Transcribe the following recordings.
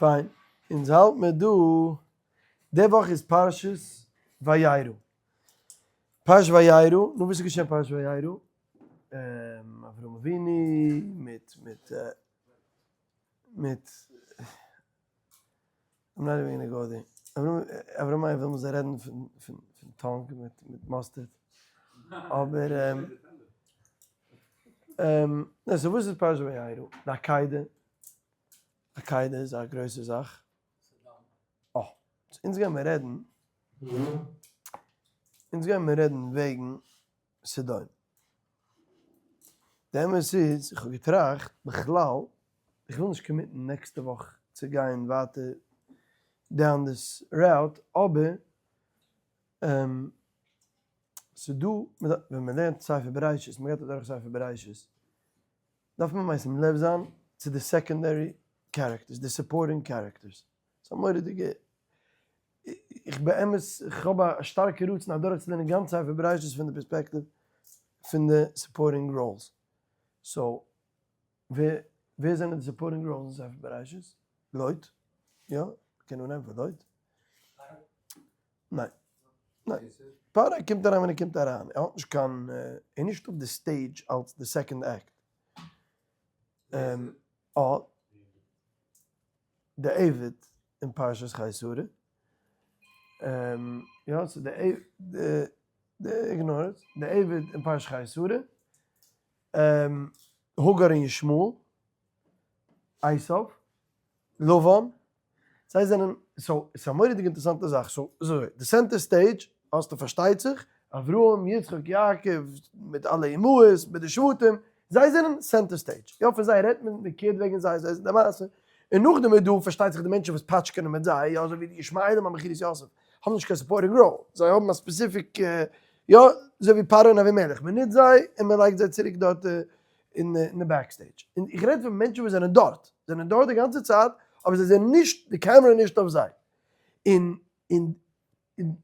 פיין, אונז האלט מיר דא, די וואך איז פרשת וירא. פרשת וירא, נו וואס איז געשען פרשת וירא? אברהם אבינו מיט מיט מיט I'm not even gonna go there. אברהם אבינו וויל מ'זאל רעדן פון פון tongue מיט מיט mustard. אבער so וואס איז פרשת וירא? די עקידה. עקידה איז א גרויסע זאך. אה, אונז גייען מיר רעדן, אונז גייען מיר רעדן וועגן סדום. די אמת איז, איך האב געטראכט, בכלל, איך וויל נישט commit ן נעקסטע וואך צו גיין ווייטער down this route, אבער ס'דא, ווען מ'לערנט ספר בראשית, מ'גייט אדורך ספר בראשית, דארף מען משים לב זיין צו די secondary characters, די supporting characters. ס'איז א מורא'דיגע, איך באמת, איך האב א שטארקע רצון אדורכצולערנען גאנץ ספר בראשית פון די פערספעקטיוו פון די supporting roles. So, ווער ווער זענען די supporting roles אין ספר בראשית? לוט? יא? מ'קען אנהייבן פון לוט? ניין. ניין. פרעה קומט אריין ווען ער קומט אריין. ער האט נישט קיין, ער איז נישט אויף די stage אלס די second act. אה. די עבד אין פרשת חיי שרה. יא, ס'איז די די ignore it. די עבד אין פרשת חיי שרה. הגר און ישמעאל. עשיו. לבן. זיי זענען, so, ס'איז א מורא'דיג אינטערעסאנטע זאך, so, אזוי, די center stage האסטו פארשטייט זיך, אברהם, יצחק, יעקב, מיט אלע אמהות, מיט די שבטים, זיי זענען center stage, יא, פון זיי רעדט מען, מען קערט וועגן זיי, זיי זענען די מעשה, און נאכדעם איז דא פארשטייט זיך די מענטשן וואס פאטשקענען מיט זיי, יא, אזוי ווי די ישמעאלים ביי מכירת יוסף, האבן נישט קיין supporting role, זיי האבן א specific, יא, אזוי ווי פרעה און אבימלך, מען נוצט זיי און מען לייגט זיי צוריק דארט אין די backstage, און איך רעד פון מענטשן וואס זענען דארט, זענען דארט די גאנצע צייט, אבער זיי זענען נישט, די קעמרע איז נישט אויף זיי, און און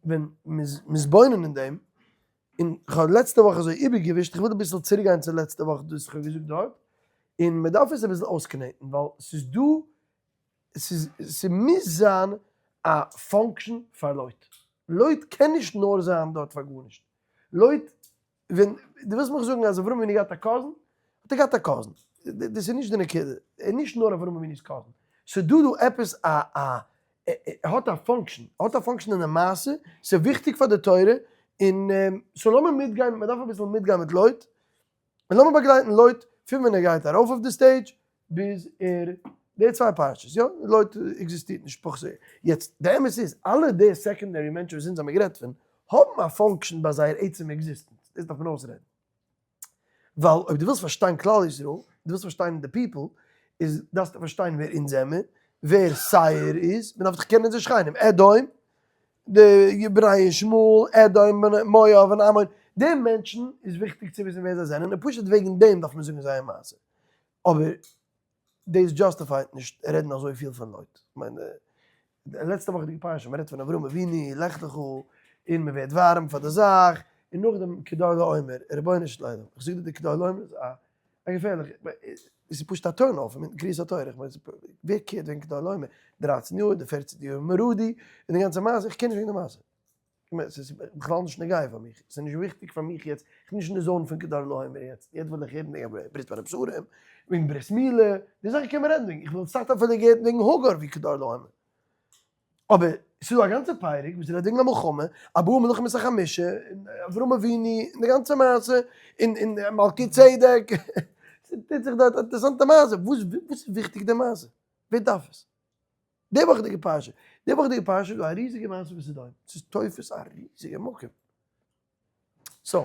ווען מ'איז מתבונן אין דעם, און כ'האב לעצטע וואך אזוי איבערגעווישט, כ'וויל אביסל צוריקגיין צו לעצטע וואך דאס כ'האב געזאגט דארט, און מ'דארף עס אביסל אויסקנעטן, ווייל ס'איז דא, ס'איז, ס'מוז זיין א function פאר לוט, לוט קען נישט נאר זיין דארט פאר גארנישט, לוט ווען דו ווילסט מיך זאגן אז אברהם אבינו געהאט א cousin, האט ער געהאט א cousin. דאס איז נישט די נקודה. ער איז נישט נאר אברהם אבינו'ס cousin. ס'איז דא דא עפעס א א ער האט א function. ער האט א function אין די מעשה, ס'איז וויכטיג פאר די תורה, און so לאמיר מיטגיין, מ'דארף אביסל מיטגיין מיט לוט, און לאמיר באגלייטן לוט פון ווען ער גייט ארויף אויף די stage ביז ער, די צוויי פרשות, יא, לוט עקזיסטירט נישט פח ז. יעצט, די אמת איז, אלע די secondary מענטשן וואס אונז האמיר גערעדט פון, האבן א function ביי זייער עצם עקזיסטענץ, דאס דארף מען אויסרעדן. ווייל אויב דו ווילסט פארשטיין כלל ישראל, דו ווילסט פארשטיין די people, איז דארפסטו פארשטיין ווער אונז זעמיר, ווער שעיר איז, מען דארף דאך קענען אונזער שכנים, אדום, די בני ישמעאל, אדום, מואב און עמון, די מענטשן איז וויכטיג צו וויסן ווער זיי זענען, און פשוט וועגן דעם דארף מען זאגן זייער מעשה. אבער דאס justify ט נישט רעדן אזויפיל פון לוט. כ'מיין די לעצטע וואכעדיגע פרשה, מ'רעדט פון אברהם אבינו, לך לך, און מ'ווערט ווארעם פאר די זאך, און נאכדעם כדרלעומר, רבונו של עולם, איך זאג דיר די כדרלעומר איז א א געפערליכע, עס איז פשוט א turn off אינמיטן קריאת התורה, איך מיין ווער קערט וועגן כדרלעומר, דרייצן יאר, די פערצנטע יאר מרדי, און די גאנצע מעשה, איך קער נישט וועגן די מעשה. ס'איז בכלל נישט נוגע פאר מיך, ס'איז נישט וויכטיג פאר מיך יעצט, איך בין נישט אין די zone פון כדרלעומר יעצט, יעצט וויל איך הערן וועגן ברית בין הבתרים, וועגן ברית מילה, די זאכן קען מען רעדן וועגן, איך וויל סאך אפילו הערן וועגן הגר ווי כדרלעומר. אבער ס'איז דא א גאנצע פרק וואס רעדט וועגן א מלחמה, ארבעה מלכים את החמשה, און אברהם אבינו, און די גאנצע מעשה, און און מלכי צדק, ס'טוט זיך דארט א אינטערעסאנטע מעשה, וואס וואס איז וויכטיג די מעשה? ווער דארף עס? די וואכעדיגע פרשה, די וואכעדיגע פרשה איז דא א ריזיגע מעשה וואס איז דא, ס'איז תופס א ריזיגע מקום. so,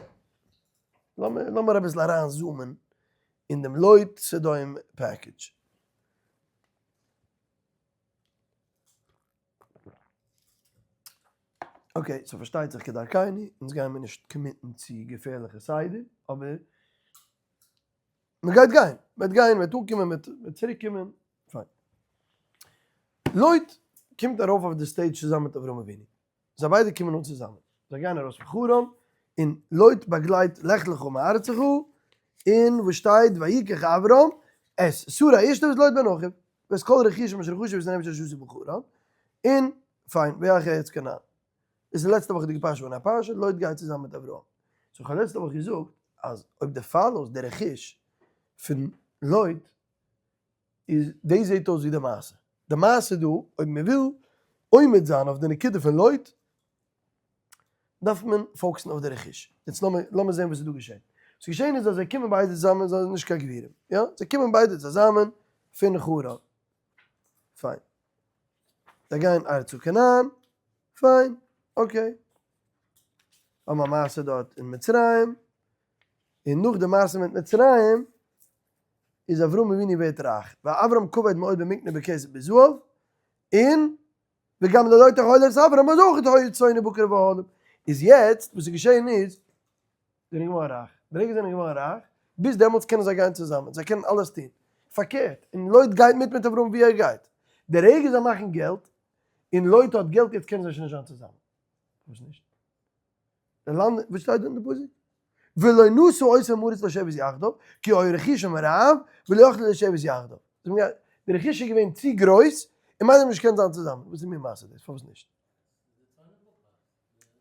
לאמיר לאמיר אביסל אריין zoom ען אין דעם לוט סדום package. Okay, so פארשטייט זיך כדרכינו, אונז גייען מיר נישט commit ן צו געפערליכע סדר, אבער מען גייט גיין, מען וועט גיין, מען וועט אנקומען, מען וועט צוריק קומען, פיין. לוט קומט ארויף אויף די stage צוזאמען מיט אברהם אבינו, זיי ביידע קומען אן צוזאמען, זיי גייען ארויס פון חרן, און לוט באגלייט לך לך מארצך, און וואס שטייט ויקח אברהם את שרי אשתו ואת לוט בן אחיו. ואת כל רכושם אשר רכשו ואת הנפש אשר עשו בחרן, און פיין, וילכו ארץ כנען. דאס איז לעצטע וואכעדיגע פרשה פון א פרשה, לוט גייט צוזאמען מיט אברהם. so כ'האב לעצטע וואך געזאגט אז אויב די follow סט די רכוש פון לוט איז דאס זעט אויס ווי די מעשה. די מעשה דא, אויב מען וויל עומד זיין אויף די נקודה פון לוט, דארף מען focus ן אויף די רכוש. יעצט לאמיר לאמיר זען וואס איז דא געשען. וואס איז געשען איז אז זיי קומען ביידע צוזאמען, זיי זענען נישט קיין גבירים, יא? זיי קומען ביידע צוזאמען פון חרן. פיין. זיי גייען ארצה כנען, פיין, okay. האבן א מעשה דארט אין מצרים, און נאך די מעשה מיט מצרים, איז אברהם אבינו ווערט רייך, ואברם כבד מאוד במקנה בכסף בזהב, און וגם ללוט החולת אברהם אז אויך היו צאן ובקר ואהלים, איז יעצט וואס איז געשען איז, זענען געווארן רייך, די רגע זענען געווארן רייך, ביז דעמאלטס קענען זיי גיין צוזאמען, זיי קענען אלעס טון, פארקערט, און לוט גייט מיט מיט אברהם ווי ער גייט, די רגע זיי מאכן געלט, און לוט האט געלט יעצט קענען זיי שוין נישט זיין צוזאמען, פארוואס נישט? די לאנד, וואס שטייט דא אין די פסוק? ולא נשא אותם הארץ לשבת יחדיו, כי היה רכושם רב, ולא יכלו לשבת יחדיו. די רכוש איז געווען צו גרויס, און מיידל האבן נישט געקענט זיין צוזאמען. וואס איז מיר מעשה דאס? פארוואס נישט?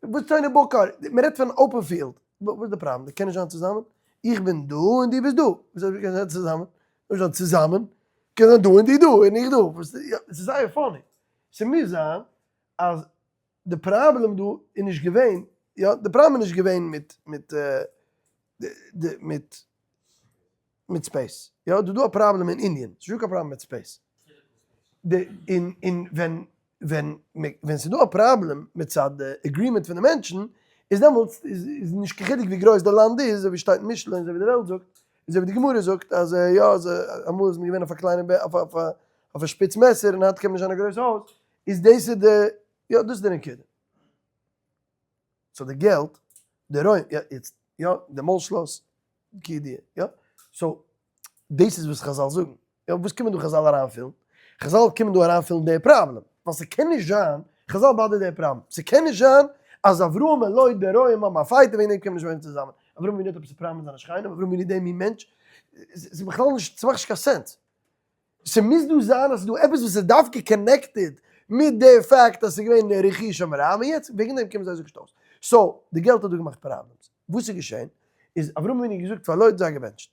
וואס צאן ובקר? מען רעדט פון open field. וואס איז די פראבלעם? די קענען נישט זיין צוזאמען? איך בין דא און דו ביסט דא. וואס הייסט מיר קענען זיין צוזאמען? מיר זיין צוזאמען? קען זיין דא און דו דא און איך דא. ס'איז זייער funny. ס'מוז זיין אז די פראבלעם דא איז נישט געווען, יא, די פראבלעם איז נישט געווען מיט מיט די מיט מיט space, יא, דא דא א פראבלעם אין Indian, ס'נישט דא קיין פראבלעם מיט space. די און און ווען ווען ווען ס'איז דא א פראבלעם מצד די agreement פון די מענטשן, איז דעמאלטס איז איז נישט קיין חילוק ווי גרויס די לאנד איז, אזוי ווי שטייט אין משלי און אזוי ווי די וועלט זאגט, אזוי ווי די גמרא זאגט אז יא אז אמאל איז מען געווען אויף א קליינע אויף א אויף א שפיץ מעסער און היינט קען מען נישט זיין א גרויס הויז, איז דאס איז די, יא דאס איז די נקודה. so די געלט, די רוים, יא יעצט, יא די מויל שלאס, כידוע, יא, so דאס איז וואס חזל זאגן, יא וואס קומען דא חזל אריינפילן? חזל קומען דא אריינפילן די פראבלעם, ווייל ס'קען נישט זיין, חזל bother ט די פראבלעם, ס'קען נישט זיין אז אברהם און לוט די רוים האבן א fight און וועגן דעם קען מען נישט וואוינען צוזאמען, אברהם אבינו האט עפעס א פראבלעם מיט זיינע שכנים, אברהם אבינו איז דער מין מענטש, ס'איז בכלל נישט, ס'מאכט נישט קיין sense. ס'מוז דא זיין אז ס'איז דא עפעס וואס איז דווקא connected מיט די פאקט אז ס'איז געווען רכושם רב און יעצט וועגן דעם קומען זיי זיך נישט אויס. so די געלט האט דא געמאכט problems. וואס איז געשען איז אברהם אבינו האט געזאגט פאר לוט זיי געבענטשט.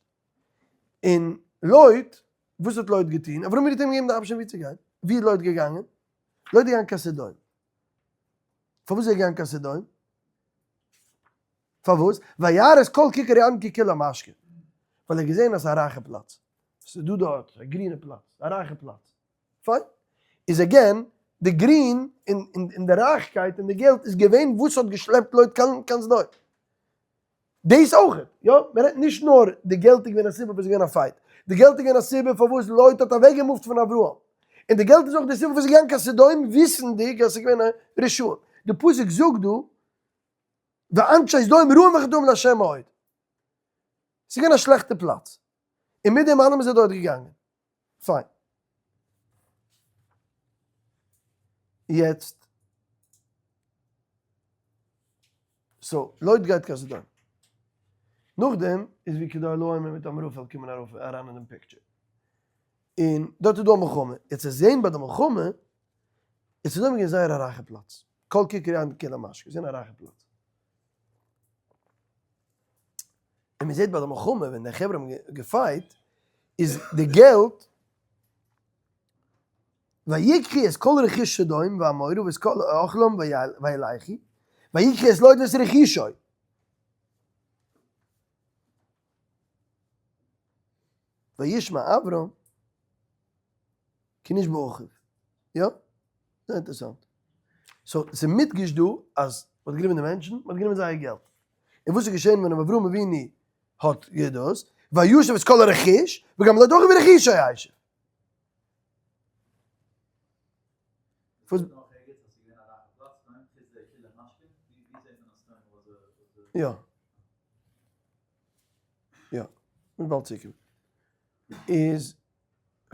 און לוט, וואס האט לוט געטון? אברהם אבינו האט אים געגעבן די option ווי צו גיין. ווי איז לוט געגאנגען? לוט איז געגאנגען קיין סדום. פארוואס איז ער געגאנגען קיין סדום? פארוואס? וירא את כל כיכר הירדן כי כולה משקה. ווייל ער האט געזען אז ס'איז א רייכע פלאץ. ס'איז דא דארט א גרינע פלאץ, א רייכע פלאץ. פיין. איז again, די גרין און די רייכקייט און די געלט איז געווען וואס האט געשלעפט לוט קיין סדום. דאס אויכעט, יא, מען רעדט נישט נאר די געלט איז געווען א סיבה פארוואס איז געווען א fight, די געלט איז געווען א סיבה פארוואס לוט האט אוועק געמופט פון אברהם, און די געלט איז אויך די סיבה פארוואס איז געגאנגען קיין סדום וויסענדיג אז ס'איז געווען א רשעים. די פסוק זאגט דא ואנשי סדום רעים וחטאים לה' מאוד. ס'איז געווען א שלעכטע פלאץ, און מיט דעם אלעם איז ער דארט געגאנגען. פיין. יעצט, so, לוט גייט קיין סדום. נאכדעם איז ווי כדרלעומר מיט אמרפל קומען ארויף אריין אין דעם picture. און דארט איז דא א מלחמה. יעצט עס זעהן ביי די מלחמה, איז סדום געווען זייער א רייכע פלאץ. כל כיכר הירדן כולה משקה, איז געווען א רייכע פלאץ. און מען זעט ביי די מלחמה ווען די חברה האבן געפייט איז די געלט ויקחו את כל רכוש סדום ועמורה ואת כל אוכלם וילכו ויקחו את לוט ואת רכושו. וישמע אברם כי נשבה אחיו. יא? זייער אינטערעסאנט. so ס'איז מודגש דא אז מ'האט גענומען די מענטשן, מ'האט גענומען זייער געלט. און וואס איז געשען ווען אברהם אבינו האט געדאס? וישב את כל הרכוש, וגם לוט אחיו ורכושו ישב. יא. יא. מ'וועט באלד צוקומען. איז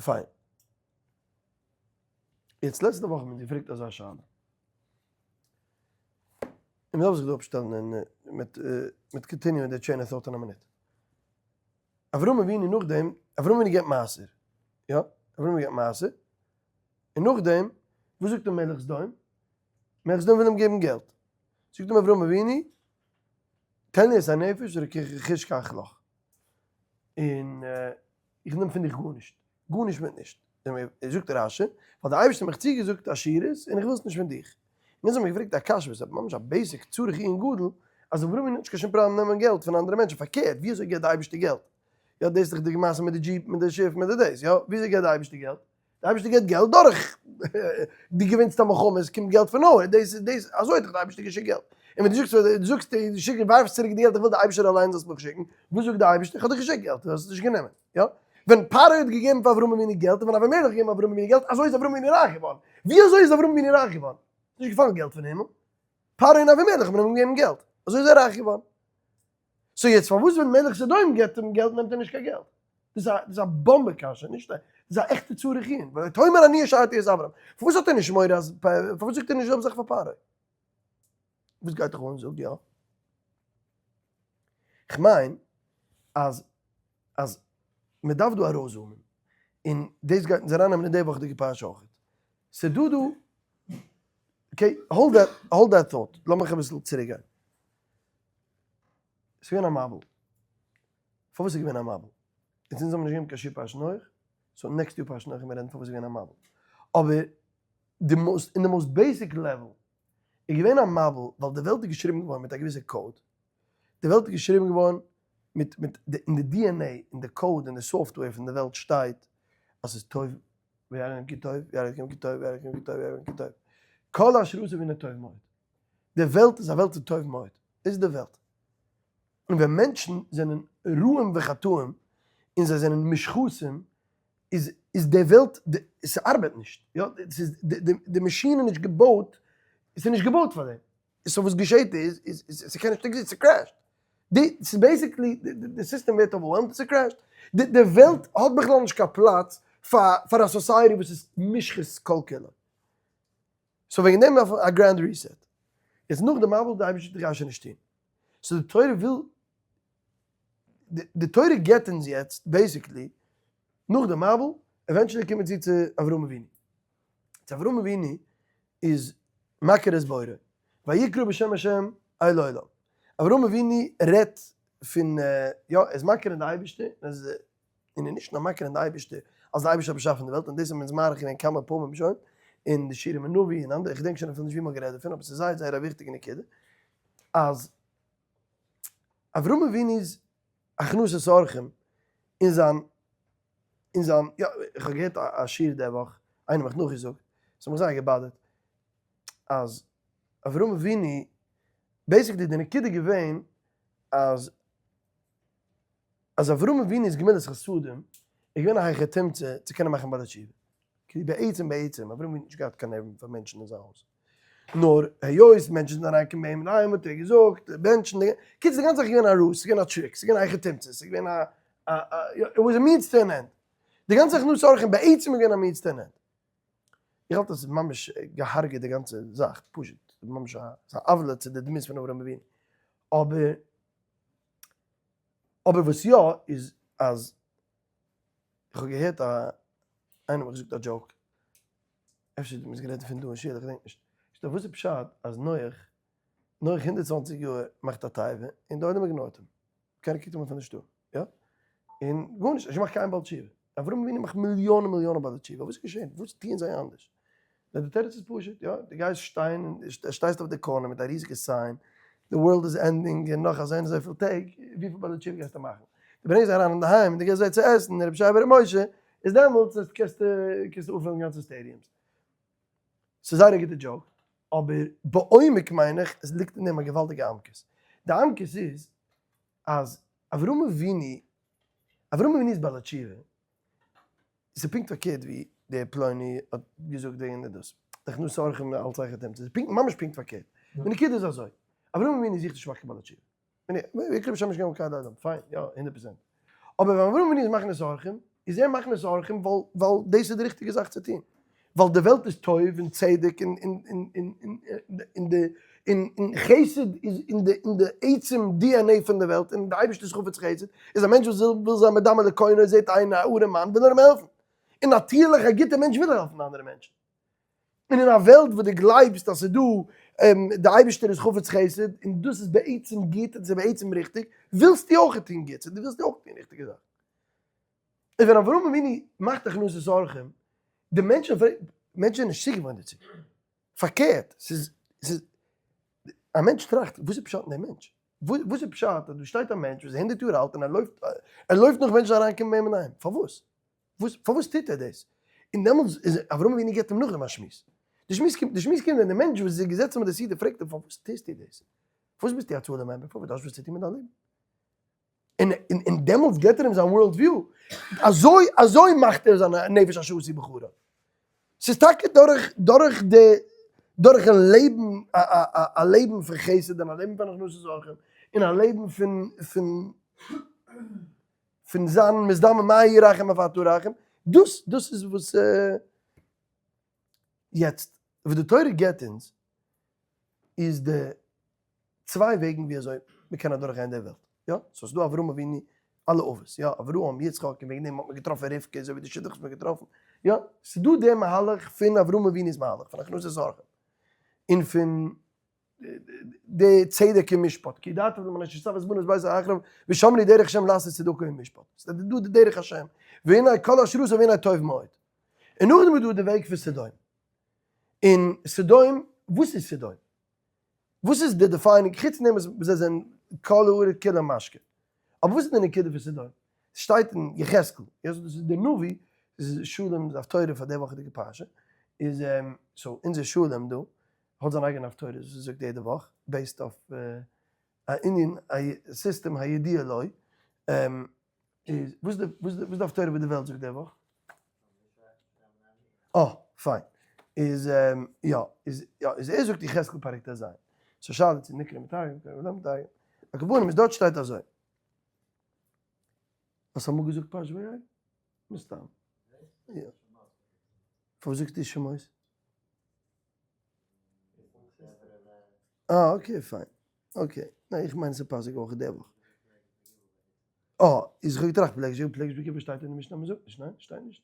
פיין. יעצט לעצטע וואך האט מען געפרעגט אזא שאלה. און מ'דארף זיך דא אפשטעלן און מיט מיט continue ען די chain of thought אין א מינוט. אברהם אבינו נאכדעם, אברהם אבינו געבט מעשר, יא? אברהם אבינו געבט מעשר, און נאכדעם, וואס זאגט אים מלך סדום? מלך סדום וויל אים געבן געלט. זאגט אים אברהם אבינו, תן לי את הנפש ורכוש קח לך. און איך נעם פון דיך גארנישט, גארנישט מיט נישט. זאגט רשי, ווייל דער אייבערשטער האט מיך צוגעזאגט עשירות און איך וויל עס נישט פון דיך. און אונז האבן מיר געפרעגט א קשיא וואס איז ממש א basic צריך עיון גדול, אז אברהם אבינו האט נישט קיין שום פראבלעם נעמען געלט פון אנדערע מענטשן, פארקערט, ווי אזוי געבט די אייבערשטער געלט? יא דאס איז דאך די מעשה מיט די jeep מיט די שיף מיט די דאס, יא? ווי אזוי געבט די אייבערשטער געלט? די אייבערשטער געבט געלט דורך דו געווינסט א מלחמה עס קומט געלט פון nowhere, דאס איז דאס, אזוי האט דאך די אייבערשטער געשיקט געלט. און ווען דו זאגסט דו זאגסט דו שיק ווארפסט צוריק די געלט איך וויל די אייבערשטער אליין זאלסט מיך שיקן, וואס זאגט די אייבערשטער? איך האב דיך געשיקט געלט דו האסט עס נישט גענומען, יא? ווען פרעה האט געגעבן פאר אברהם אבינו געלט און ווען אבימלך האט געגעבן אברהם אבינו געלט אזוי איז אברהם אבינו רייך געווארן. ווי אזוי איז אברהם אבינו רייך געווארן? ס'איז נישט געפאלן געלט פון הימל. פרעה און אבימלך האבן אים געגעבן געלט, אזוי איז ער רייך געווארן. so יעצט פארוואס ווען מלך סדום געבט אים געלט נעמט ער נישט קיין געלט? דאס איז א באמבע קשיא, נישט א, דאס איז א עכטע צריך עיון, ותאמר אני העשרתי את אברם, פארוואס האט ער נישט מורא אז, פארוואס זאגט ער נישט די זעלבע זאך פאר פרעה? וואס גייט דיך אן זאג יא. כ'מיין אז אז מ'דארף דא ארויסזומען, און דאס גייט אונז ארייננעמען אין די וואכעדיגע פרשה אויכעט. ס'דא דא, okay, hold that, hold that thought, לאמיך אביסל צוריקגיין. ס'איז געווען א מבול. פארוואס איז געווען א מבול? אונז אונז האבן נישט געגעבן קיין שיעור פרשת נח, so next יאר פרשת נח וועלן מיר רעדן פארוואס איז געווען א מבול. אבער די most, אין די most basic level, איז געווען א מבול ווייל די וועלט איז געשריבן געווארן מיט א געוויסע code. די וועלט איז געשריבן געווארן מיט מיט אין די DNA, אין די code, אין די software פון די וועלט שטייט אז ס'איז טוב וירא כי טוב, וירא כי טוב, וירא כי טוב, וירא כי טוב. כל אשר עשה והנה טוב מאוד. די וועלט איז א וועלט פון טוב מאוד. דאס איז די וועלט. און ווען מענטשן זענען רעים וחטאים און זיי זענען מושחתים, איז איז די וועלט, ס'ארבעט נישט. יא, ס'איז די מאשין איז נישט געבויט, ס'איז נישט געבויט פאר דעם. so וואס געשעט איז, איז ס'קען נישט עקזיסט, ס'קרעשט. די, ס'איז basically, די סיסטעם ווערט overwhelmed און ס'קרעשט. די די וועלט האט בכלל נישט קיין פלאץ פאר פאר א society וואס איז מושחת כל כולו. so וועגן דעם דארף מען א grand reset. יעצט נאך די מבול די אייבערשטער גייט שוין נישט טון. so די תורה וויל, די תורה געבט אונז יעצט basically נאך די מבול, eventually קומט מען צו צו אברהם אבינו. צו אברהם אבינו איז מכיר את בוראו, ויקרא בשם השם אל עולם. אברהם אבינו רעדט פון, יא, ער איז מכיר אין די אייבערשטער, און ער איז נישט נאר מכיר אין די אייבערשטער, אז די אייבערשטער האט באשאפן די וועלט, און דאס האבן אונז מאריך געווען כמה פעמים שוין, אין די שיעורים אין נביא און אנדערע, איך געדענק שוין אפילו נישט ווי מ'האט גערעדט דערפון, אבער ס'איז זייער זייער א וויכטיגע נקודה, אז אברהם אבינו'ס הכנסת אורחים אין זיין, אין זיין, יא, איך האב געהערט א שיעור די וואך, איינער האט מיך נאכגעזאגט, ס'האט מיך זייער געבאדערט, אז אברהם אבינו, basically די נקודה איז געווען אז אז אברהם אבינו'ס גמילות חסדים איז געווען א היכי תמצא צו קענען מאכן בעלי תשובה. כי בעצם בעצם, אברהם אבינו האט נישט געהאט קיין נערוון פאר מענטשן אין זיין הויז. נאר היות מענטשן זענען אריינגעקומען ביי אים אינדערהיים האט ער געזאגט, בענטשן, קיצור די גאנצע זאך איז געווען א ruse, ס'איז געווען א trick, ס'איז געווען א היכי תמצא, ס'איז געווען א א א, it was a means to an end. די גאנצע הכנסת אורחים בעצם איז געווען א means to an end. איך האלט אז ס'איז ממש געהארגעט די גאנצע זאך, פשוט, ממש א, ס'איז א עוולה צו די דמות פון אברהם אבינו. אבער. אבער וואס יא איז אז איך האב געהערט א איינער האט געזאגט א joke, אפשר האט מען עס גערעדט פון דא אין שול איך געדענק נישט, שטייט וואס איז פשט אז נח נח 120 יאר מאכט א תיבה און די עולם איגנארט אים, קיינער קוקט אים אפילו נישט אן, יא? און גארנישט, ער האט נישט געמאכט קיין בעל תשובה, אברהם אבינו מאכט מיליאנען מיליאנען בעלי תשובה, וואס איז געשען? וואס טוען זיי אנדערש? נאר די תירוץ איז פשוט, יא, דו גייסט שטיין און שטייסט אויף די corner מיט א ריזיגע sign, the world is ending און נאך אזוי און אזויפיל טעג, וויפיל בעלי תשובה גייסטו מאכן? דו ברענגסט זיי אריין אינדערהיים און דו געבסט זיי צו עסן, רבי שייע בר' משה, איז דעמאלטס קענסטו קענסטו אנפילן גאנצע stadiums. ס'איז זייער א גוטע joke, אבער בעומק מיין איך עס ליגט אין דעם א געוואלדיגע עמקות. די עמקות איז אז אברהם אבינו, אברהם אבינו איז בעל התשובה, ס'איז פונקט פארקערט ווי דער פלוני האט געזאגט וועגן די דאס. די הכנסת אורחים אלץ היכי תמצא. ס'איז פונקט ממש פונקט פארקערט. די נקודה איז אזוי. אברהם אבינו זוכט נישט מאכן בעלי תשובה. ויקרא בשם השם אלקי האדם. פיין, יא, 100%. אבער ווען אברהם אבינו איז מכניס אורחים, איז ער מכניס אורחים ווייל ווייל דאס איז די ריכטיגע זאך צו טון. ווייל די וועלט איז טוב און צדק און און און און און און די און און חסד איז אין די אין די עצם DNA פון די וועלט און די אייבערשטער איז חפץ חסד, איז א מענטש וואס וויל זיין מדמה לקונו זעט איין א ארעם מאן וויל ער אים העלפן. און נאטירליך א גוטע מענטש וויל העלפן אנדערע מענטשן. און אין א וועלט וואו דו גלייבסט אז ס'איז דא, די אייבערשטער איז חפץ חסד, און דאס איז בעצם גוט און ס'איז בעצם ריכטיג, ווילסטו אויך טון גוטס און דו ווילסט אויך טון ריכטיגע זאכן. און ווען אברהם אבינו מאכט הכנסת אורחים, די מענטשן פרעגן, מענטשן זענען נישט צוגעוואוינט דערצו. פארקערט, ס'איז, ס'איז, א מענטש טראכט, וואס איז פשט אין דעם מענטש? וואס איז פשט אז דא שטייט א מענטש וואס איז הונדערט יאר אלט און ער לויפט, ער לויפט נאך מענטשן אריינקומען ביי אים אינדערהיים? פארוואס? וואס, פארוואס טוט ער דאס? און דעמאלטס איז אברהם אבינו געבט אים נאכדעם א שמועס. די שמועס קומט, די שמועס קומט ווען די מענטש וואס איז געזעצן ביי די סעודה פרעגט אים פארוואס טוסטו דאס? פארוואס ביסטו א הצלה member? פארוואס דו האסט וואס צו טון מיט דיין לעבן? און און און דעמאלטס געבט ער אים זיין world view. אזוי אזוי מאכט ער זיין נפש אשר עשו בחרה. ס'איז טאקע דורך דורך די דורכן לעבן א א א א לעבן פון חסד און א לעבן פון הכנסת אורחים און א לעבן פון פון פון זיין מזדמן מה הוא רחום אף אתה רחום, דאס דאס איז וואס יעצט וואס די תורה געבט אונז איז די צוויי וועגן ווי אזוי מען קען אדורך גיין די וועלט, יא, so ס'דא אברהם אבינו אלע אבות, יא, אברהם, יצחק, און וועגן דעם האט מען געטראפן רבקה אזוי ווי די שידוך וואס מען האט געטראפן, יא, ס'דא די מהלך פון אברהם אבינו'ס מהלך פון הכנסת אורחים, און פון די צדק און משפט, כי ידעתיו למען אשר יצוה את בנות בית אחאב, ושמרו דרך השם לעשות צדקה ומשפט, ס'איז דא די דרך השם, והנה כל אשר עשה והנה טוב מאוד. און נאכדעם איז דא די וועג פון סדום. און סדום, וואס איז סדום? וואס איז די defining, חוץ פון דעם וואס זיי זענען כל הארץ כולה משקה, אבער וואס איז די נקודה פון סדום? ס'שטייט אין יחזקאל, יא דאס איז די נביא, דאס איז שלום'ס הפטורה פאר די וואכעדיגע פרשה, איז so אונזער שלום דא האט זיין אייגענע הפטורה וואס ער זאגט יעדע וואך, based אויף א ענין א סיסטעם הידוע לו, איז וואס איז וואס איז די הפטורה וואס די וועלט זאגט די וואך? אה, פיין. איז יא, איז יא, איז ער זאגט יחזקאל פרק טז. ס'איז א שאלה צו נקרא מתרגם, נקרא ולא מתרגם. על כל פנים איז דארט שטייט אזוי. האסט אמאל געזאגט פרשת וירא? מסתם. יא. פארוואס זאגסטו שמות? אה, okay, פיין. okay. ניין, איך מיין ס'פאסיג אויך די וואך. אה, איז איך האב געטראכט פלעגש זאגן פלעגש בקיצור שטייט אין די משנה אז מ'זאגט נישט, ניין? שטייט נישט?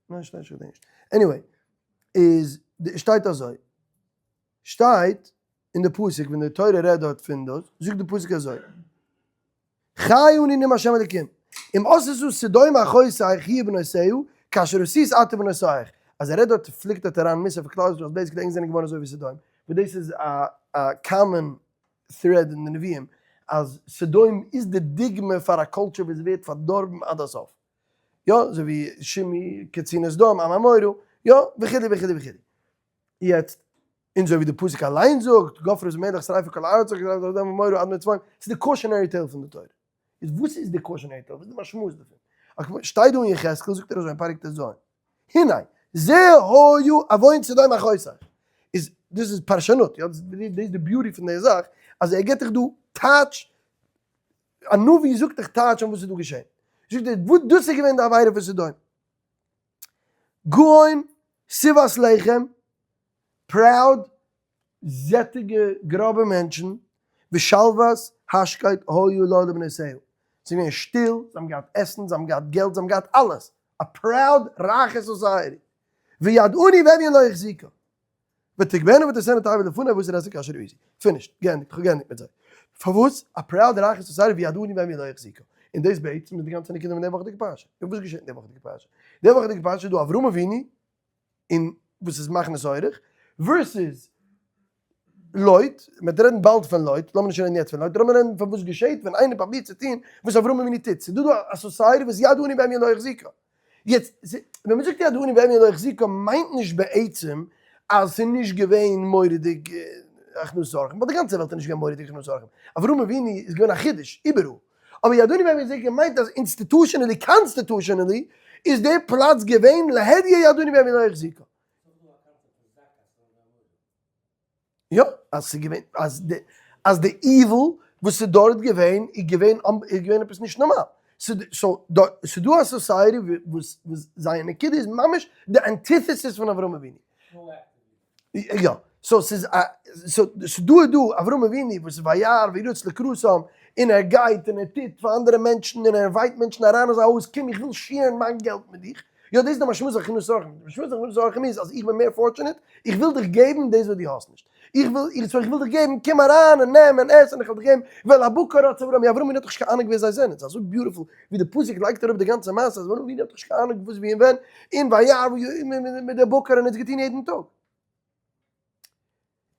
ניין שטייט נישט כ'געדענק נישט. anyway, איז שטייט אזוי, שטייט אין די פסוק ווען די תורה רעדט דארט פון דאס, זאגט די פסוק אזוי, חי אני נאם השם אלקים, אם עשתה סדום אחותך היא ובנותיה, כאשר עשית את ובנותיך, אז ער רעדט דארט פליקט דארט אריין מוסר פאר כלל ישראל אז basically ענק זענען געווארן אזוי ווי סדום, וואס דאס איז א א common thread אין די נביאים אז סדום איז די דוגמא פאר א culture וואס ווערט פארדארבן עד הסוף, יא אזוי ווי שמעו כצין סדום עם עמורה, יא וכו' וכו' וכו'. יעצט, און אזוי ווי די פסוק אליין זאגט, גפרית ומלח שריפה כל ארצה כזית סדום ועמורה אדמה וצבוים, ס'איז די cautionary tale פון די תורה. איז וואס איז די cautionary tale? וואס איז די משמעות דערפון? שטייט דא אין יחזקאל זאגט ער אזוי אין פרק טז, הנה, זה היה עוון סדום אחותך. איז דאס איז פרשנות, יא, דאס איז די beauty פון די זאך, אז ער געבט דיך דא טייטש, א נביא זאגט דיך טייטש אויף וואס איז דא געשען. זאגט ער, וואס דאס איז געווען די עבירה פון סדום. גאון, שובעת לחם, proud, זעטיגע גראבע מענטשן, ושלוות השקט היה לה ולבנותיה. זיי זענען געווען שטיל, זיי האבן געהאט עסן, זיי האבן געהאט געלט, זיי האבן געהאט אלעס. א proud רייכע society. ויד עני ואביון לא החזיקה. ותגבהנה ותעשינה תועבה לפני ועשו את כאשר עשו. finished. געענדיגט. כ'האב געענדיגט מיט זיי. פארוואס? א proud רייכע society ויד עני ואביון לא החזיקה. און דאס בעצם איז די גאנצע נקודה פון די וואכעדיגע פרשה. און וואס געשעט אין די וואכעדיגע פרשה? די וואכעדיגע פרשה איז דא אברהם אבינו און וואס איז מכניס אורח, versus לוט, מען וועט רעדן באלד פון לוט, לאמיר נישט רעדן יעצט פון לוט, לאמיר רעדן פון וואס געשעט ווען איינער פרובירט צו טון וואס אברהם אבינו טוט, ס'איז דא דא א society וואס יד עני ואביון לא החזיקה. יעצט, ווען מען זאגט יד עני ואביון לא החזיקה מיינט נישט בעצם אז ס'איז נישט געווען מורא'דיג הכנסת אורחים, ווייל די גאנצע וועלט איז נישט געווען מורא'דיג הכנסת אורחים, אברהם אבינו איז געווען א חידוש איבעראל, אבער יד עני ואביון לא החזיקה מיינט אז institutionally, constitutionally, איז די פלאץ געווען להדיא יד עני ואביון לא החזיקה. יא, אז ס'איז געווען, אז די, אז די evil וואס איז דארט געווען, איז געווען, איז געווען עפעס נישט נארמאל. so, ס'איז דא א society וואס, וואס זייער נקודה איז ממש די antithesis פון אברהם אבינו. יא, so ס'איז א, so ס'דא איז דא אברהם אבינו וואס איז וירא וירץ לקראתם, און ער גייט און ער טוט פאר אנדערע מענטשן און ער invite מענטשן אריין אין זיין הויז, קום איך וויל share ן מיין געלט מיט דיך. יא, דאס איז די משמעות פון הכנסת אורחים. די משמעות פון הכנסת אורחים איז אז איך בין מער fortunate, איך וויל דיך געבן דאס וואס דו האסט נישט. איך וויל, איך, so איך וויל דיך געבן, קום אריין און נעם און עס און איך וועל דיך געבן, ואל הבקר רץ אברהם, יא אברהם אבינו האט דאך נישט קיין אהנונג ווער זיי זענען, ס'איז אזוי beautiful ווי די פסוק לייגט אראפ די גאנצע מעשה אז אברהם אבינו האט דאך נישט קיין אהנונג וואס ווי און ווען, און וירא מיט די בקר און ער האט עס געטון יעדן טאג.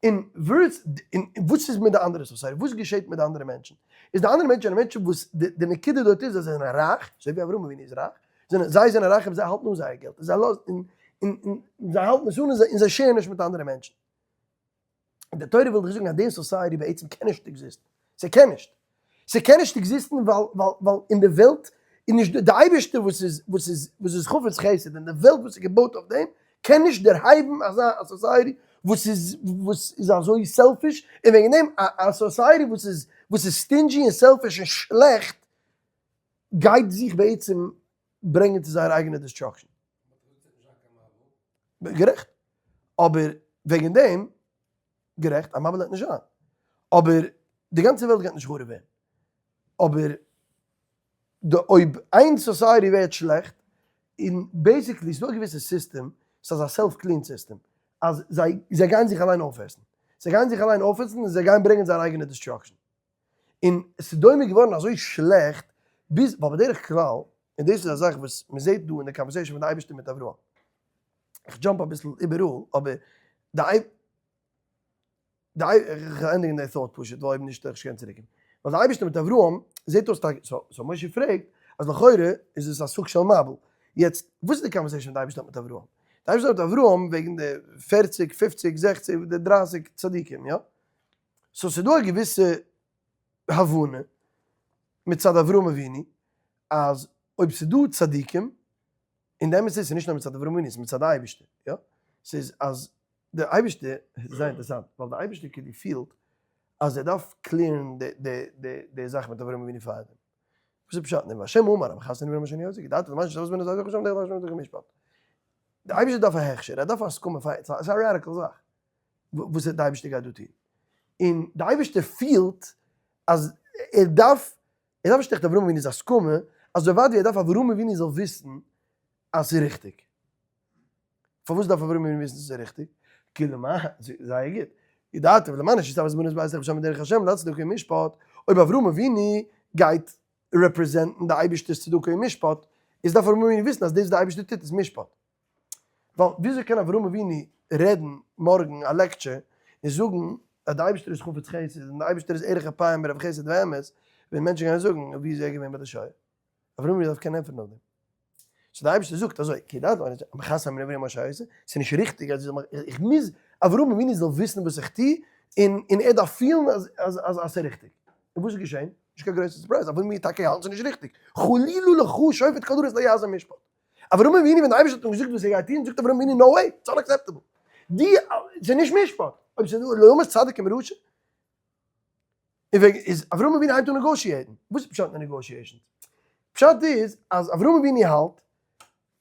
און ווערס, און וואס איז מיט די אנדערע society? וואס געשעט מיט די אנדערע מענטשן? איז די אנדערע מענטשן זענען מענטשן וואס די נקודה דארט איז אז זיי זענען רייך, אזוי ווי אברהם אבינו איז רייך, זענען זיי זענען רייך אבער זיי האלטן אן זייער געלט, און זיי לאזן, און און און זיי האלטן עס אן און זיי share ן נישט מיט אנדערע מענטשן. און די תורה וויל דיך זאגן אז די society בעצם קען נישט exist ן, ס'קען נישט. ס'קען נישט exist ן ווייל ווייל ווייל אין די וועלט איז נישט די אייבערשטער וואס איז וואס איז וואס איז חפץ חסד און די וועלט וואס איז געבויט אויף דעם קען נישט דערהייבן אזא א society וואס איז וואס איז אזוי selfish און וועגן דעם א א society וואס איז וואס איז stingy און selfish און שלעכט גייט זיך בעצם ברענגען צו זייער אייגענע destruction. גערעכט. אבער וועגן דעם גערעכט, א מבול וועט נישט זיין, אבער די גאנצע וועלט גייט נישט חרוב ווערן, אבער די אויב איין society ווערט שלעכט, און basically ס'דא א געוויסע סיסטעם, ס'איז אזא self clean system, אז זיי זיי גייען זיך אליין אויפעסן, זיי גייען זיך אליין אויפעסן און זיי גייען ברענגען זייער אייגענע destruction, און סדום איז געווארן אזוי שלעכט ביז, ווייל בדרך כלל, און דאס איז א זאך וואס מ'זעט דא אין די conversation פון די אייבערשטער מיט אברהם, איך jump אביסל איבעראל, אבער די די איך וועל ענדיגן די thought פשוט, ווייל אויב נישט וועל איך נישט קענען צוריקקומען. ווייל די אייבערשטער מיט אברהם זעט אויס טאקע, so so משה פרעגט אז לכאורה איז עס א סוג של מבול. יעצט, וואס איז די conversation די אייבערשטער האט מיט אברהם? די אייבערשטער האט מיט אברהם וועגן די פערציג, פופציג, זעכציג, די דרייסיג צדיקים, יא? so ס'איז דא א געוויסע הבנה מצד אברהם אבינו אז אויב ס'איז דא צדיקים, און די אמת איז ס'איז נישט נאר מצד אברהם אבינו ס'איז מצד די אייבערשטער, יא? ס'איז אז די אייבערשטער, ס'איז זייער אינטערעסאנט, ווייל די אייבערשטער כאילו פילט אז ער דארף clear ן די זאך מיט אברהם אבינו פארדעם. וואס איז פשט אין דעם? והשם אמר, המכסה נברא משני עושה, ידעת למען שתעשה בני זיידך ושם דרך השם דרך משפט. די אייבערשטער דארף א הכשר, ער דארף א הסכמה פאר, ס'איז א radical זאך. וואס די אייבערשטער גייט דא טון, און די אייבערשטער פילט אז ער דארף, ער דארף נישט עכט אברהם אבינו'ס הסכמה, אזוי ווייט ווי ער דארף אברהם אבינו זאל וויסן אז ס'איז ריכטיג. פארוואס דארף אברהם אבינו וויסן ס'איז ריכטיג? כאילו מה, זייער גוט, ידעתיו למען אשר יצוה את בנות ביתך בשם דרך השם לצדקה ומשפט, אויב אברהם אבינו גייט represent ן די אייבערשטער'ס צדקה און משפט, איז דארף אברהם אבינו וויסן אז דאס וואס די אייבערשטער טוט איז משפט. ווייל וויאזוי קען אברהם אבינו רעדן מארגן א lecture און זאגן אז די אייבערשטער איז חפץ חסד און די אייבערשטער איז ארך אפים ורב חסד ואמת, ווען מענטשן גייען זאגן ווי איז ער געווען ביי די שואה? אברהם אבינו דארף קענען ענטפערן אויף דעם. so די אייבערשטער זאגט אזוי, כי ידעת אני המכסה מן העברים אשר עושה, ס'איז נישט ריכטיג אז איך מוז אברהם אבינו זאל וויסן וואס איך טו, און און ער דארף פילן אז אז אז אז ס'איז ריכטיג. און וואס איז געשען? נישט קיין גרויסע surprise, אברהם אבינו טאקע האלט ס'איז נישט ריכטיג. חלילה לך שופט כל הארץ לא יעשה משפט. אברהם אבינו ווען די אייבערשטער האט אים געזאגט וואס ער גייט טון, זאגט אברהם אבינו no way, it's unacceptable. די, ס'איז נישט משפט. אויב ס'איז דא לא ימות צדיק עם רשע. און וועגן איז אברהם אבינו הייבט אן negotiate ן. וואס איז פשט אין negotiations? פשט איז אז אברהם אבינו האלט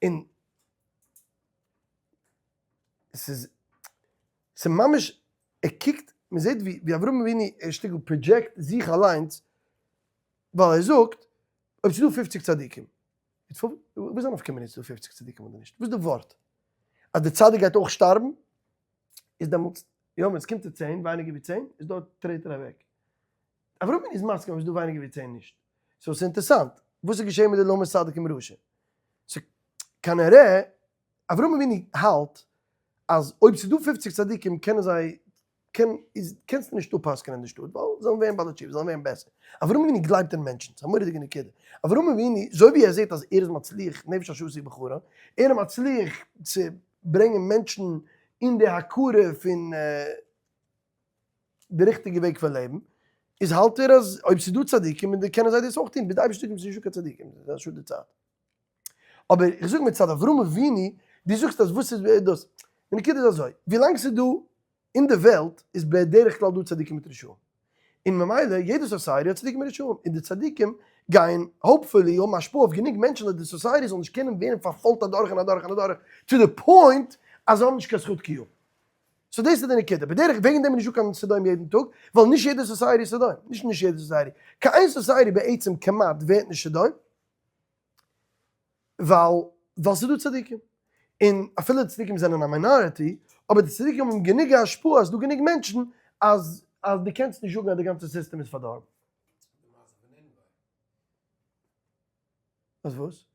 און ס'איז ס'איז ממש ער קוקט מ'זעט ווי ווי אברהם אבינו ער שטיקל project זיך אליינס ווייל ער זאגט אויב ס'איז דא פופציג צדיקים וואס איז א נפקא מינה צו פופציג צדיקים אדער נישט? וואס איז די ווארט? אז די צדיק גייט אויך שטארבן? איז דעמאלטס, יא ווען עס קומט צו צען, ווייניגער ווי צען, איז דארט טרעט ער אוועק. אברהם אבינו איז מסכים אז עס איז דא ווייניגער ווי צען נישט. so עס איז אינטערסאנט, וואס איז געשען מיט די לא מות צדיק עם רשע? so כנראה אברהם אבינו האלט אז אויב ס'איז דא פופציג צדיקים קענען זיי קען איז קענסטו נישט אפ'פסק'ענען די שטאט ווייל זיי וועלן ווערן בעלי תשובה זיי וועלן ווערן בעסער. אברהם אבינו גלייבט אין מענטשן, ס'איז א מורא'דיגע נקודה. אברהם אבינו אזוי ווי ער זעט אז ער איז מצליח נפש אשר עשו בחרן, ער איז מצליח צו ברענגען מענטשן אין די הכרה פון די ריכטיגע וועג פון לעבן, איז האלט ער אז אויב ס'איז דא צדיקים קענען זיי דאס אויך טון, ביז די אייבערשטער זאגט אים ס'איז נישטא קיין צדיקים, ס'איז א שאד די צייט. אבער איך זאג מצד אברהם אבינו, דו זאגסט אז וואס איז דאס? די נקודה איז אזוי, ווילאנג ס'איז דא אין די וועלט איז בדרך כלל דא צדיקים מיט רשעים, און ממילא יעדע society האט צדיקים מיט רשעים, און די צדיקים גייען hopefully האבן השפעה אויף גענוג מענטשן אז די society זאל נישט קענען ווערן פארפוילט אדורך און אדורך און אדורך to the point אז זיי האבן נישט קיין זכות קיום. so דאס איז די נקודה, בדרך וועגן דעם איז נישטא קיין סדום יעדן טאג, ווייל נישט יעדע society איז סדום, נישט נישט יעדע society, קיין איין society בעצם כמעט ווערט נישט סדום, ווייל. ווייל ס'איז דא צדיקים. און אפילו די צדיקים זענען א minority, אבער די צדיקים האבן גענוג השפעה אז ס'דא גענוג מענטשן אז אז דו קענסט נישט זאגן אז די גאנצע סיסטעם איז פארדארבן. אז וואס?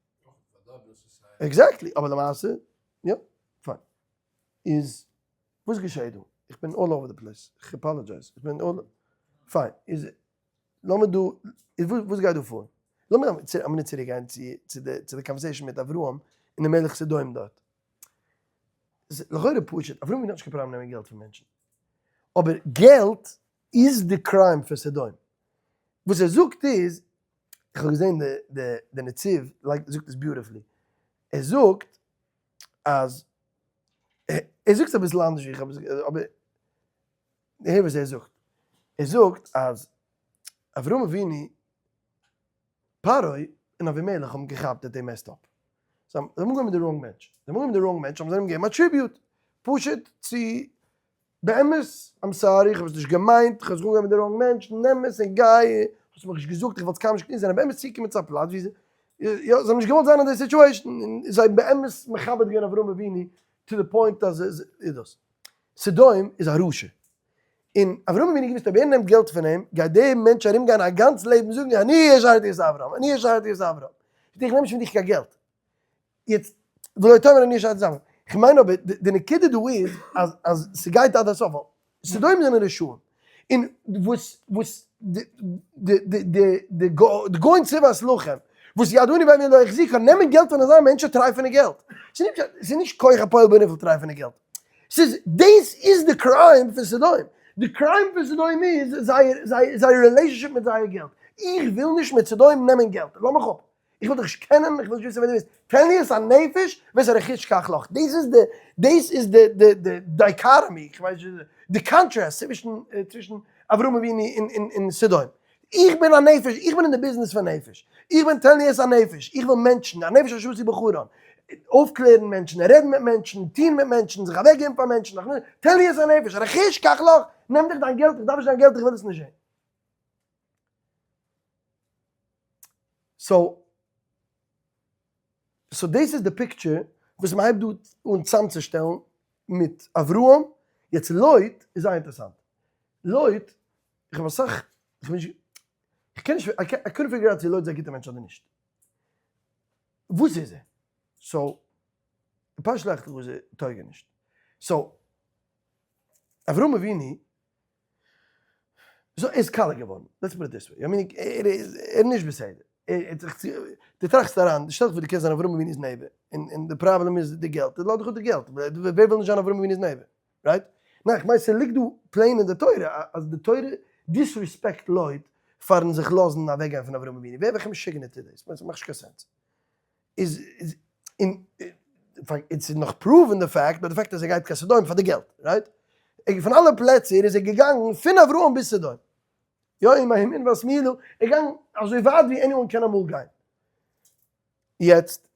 Exactly, אבער למעשה, יא, פיין. איז וואס געשעהט דא? איך בין all over the place, איך apologize, איך בין all, פיין, איז לאמיר דא, איז וואס גייט דא פאר? לאמיר א מינוט צוריק גיין צו די צו די conversation מיט אברהם און די מלך סדום דארט. לכאורה פשוט, אברהם אבינו האט נישט קיין פראבלעם נעמען געלט פון מענטשן, אבער געלט איז די crime פון סדום. וואס ער זאגט איז, איך האב געזען די די נציב לייגט זאגט עס beautifully, ער זאגט אז, ער זאגט עס אביסל אנדערש ווי איך האב עס, אבער הער וואס ער זאגט, ער זאגט אז אברהם אבינו, פרעה און אבימלך האבן געכאפט that they messed up, זיי האבן אנגעהויבן מיט די wrong מענטש, זיי האבן אנגעהויבן מיט די wrong מענטש האבן זיי אים געגעבן א tribute, פשוט צו באמת, I'm sorry, איך האב עס נישט געמיינט, איך האב זיך אנגעהויבן מיט די wrong מענטש, נעם עס און גיי, האסט מיך נישט געזאגט, איך וואלט עס קיינמאל נישט געטון, זיי זענען באמת צוגעקומען צו א פלאץ ווי זיי, יא, זיי האבן נישט געוואלט זיין אין די situation, און זיי האבן באמת מכבד געווען אברהם אבינו to the point אז עס איז דאס. סדום איז א רשע. און אברהם אבינו האט געוואוסט אויב ער נעמט געלט פון אים, גייט דער מענטש ארום גיין א גאנץ לעבן זאגן אני העשרתי את אברהם, אני העשרתי את אברהם. איך נעם נישט פון דיך קיין געלט. יעצט, ולא תאמר אני העשרתי את אברהם. איך מיין אבער, די נקודה דא איז, אז אז ס'גייט עד הסוף, ווייל סדום זענען רשעים. און וואס וואס די די די די די גאון צבאות לחם, וואס יד עני בימי לא החזיקה, נעמען געלט פון אזא מענטש איז טרייפענע געלט. ס'איז נישט כח הפועל בנפעל טרייפענע געלט. ס'איז, דאס איז די crime פון סדום. די crime פון סדום איז זייער זייער זייער relationship מיט זייער געלט. איך וויל נישט מיט סדום נעמען געלט. לאז מיך אפ. איך וויל דיך נישט קענען, איך וויל נישט וויסן ווער דו ביסט. תן לי את הנפש ואת הרכוש קח לך. דאס איז די, דאס איז די די די dichotomy, איך ווייס נישט, די קאנטראסט צווישן צווישן אברהם אבינו און און און סדום. איך בין א נפש, איך בין אין די ביזנעס פון נפש. איך בין תן לי את הנפש, איך וויל מענטשן, הנפש אשר עשו בחרן. אויפקלערן מענטשן, רעדן מיט מענטשן, טון מיט מענטשן, זיך אוועקגעבן פאר מענטשן, תן לי את הנפש, רכוש קח לך, נעם דיך דיין געלט, איך דארף נישט דיין געלט, איך וויל עס נישט זען. So, so דאס איז די picture וואס מען הייבט דא אן צאמצושטעלן מיט אברהם, יעצט לוט איז זייער אינטערעסאנט, לוט, איך האב אסאך, איך בין נישט, איך קען נישט, I couldn't figure out צו לוט איז א גוטע מענטש אדער נישט, וואס איז ער? So, פרשת לך לך איז ער טויג ער נישט, so, אברהם אבינו so ער איז קאלע געווארן, let's put it this way, I mean ער איז נישט בסדר, ער האט זיך צו, דו טראכסט אריין, שטעל דיך פאר דו קענסט זיין אברהם אבינו'ס neighbor, און די פראבלעם איז די געלט, לאז דיך אפ די געלט, ווער וויל נישט זיין אברהם אבינו'ס neighbor, right? ניין איך מיין ס'ליגט דא plain אין די תורה אז די תורה disrespect לוט פארן זיך לאזן אוועקגיין פון אברהם אבינו, ווער וועלכע משוגענער טוט דאס? ס'מאכט נישט קיין sense. איז און ס'איז נאך proven די fact ביי די fact אז ער גייט קיין סדום פאר די געלט, right? פון אלע פלעצער איז ער געגאנגען פון אברהם ביז סדום. יא אם הימין ואשמאילה, ער איז געגאנגען אזוי ווייט ווי anyone קען אמאל גיין. יעצט.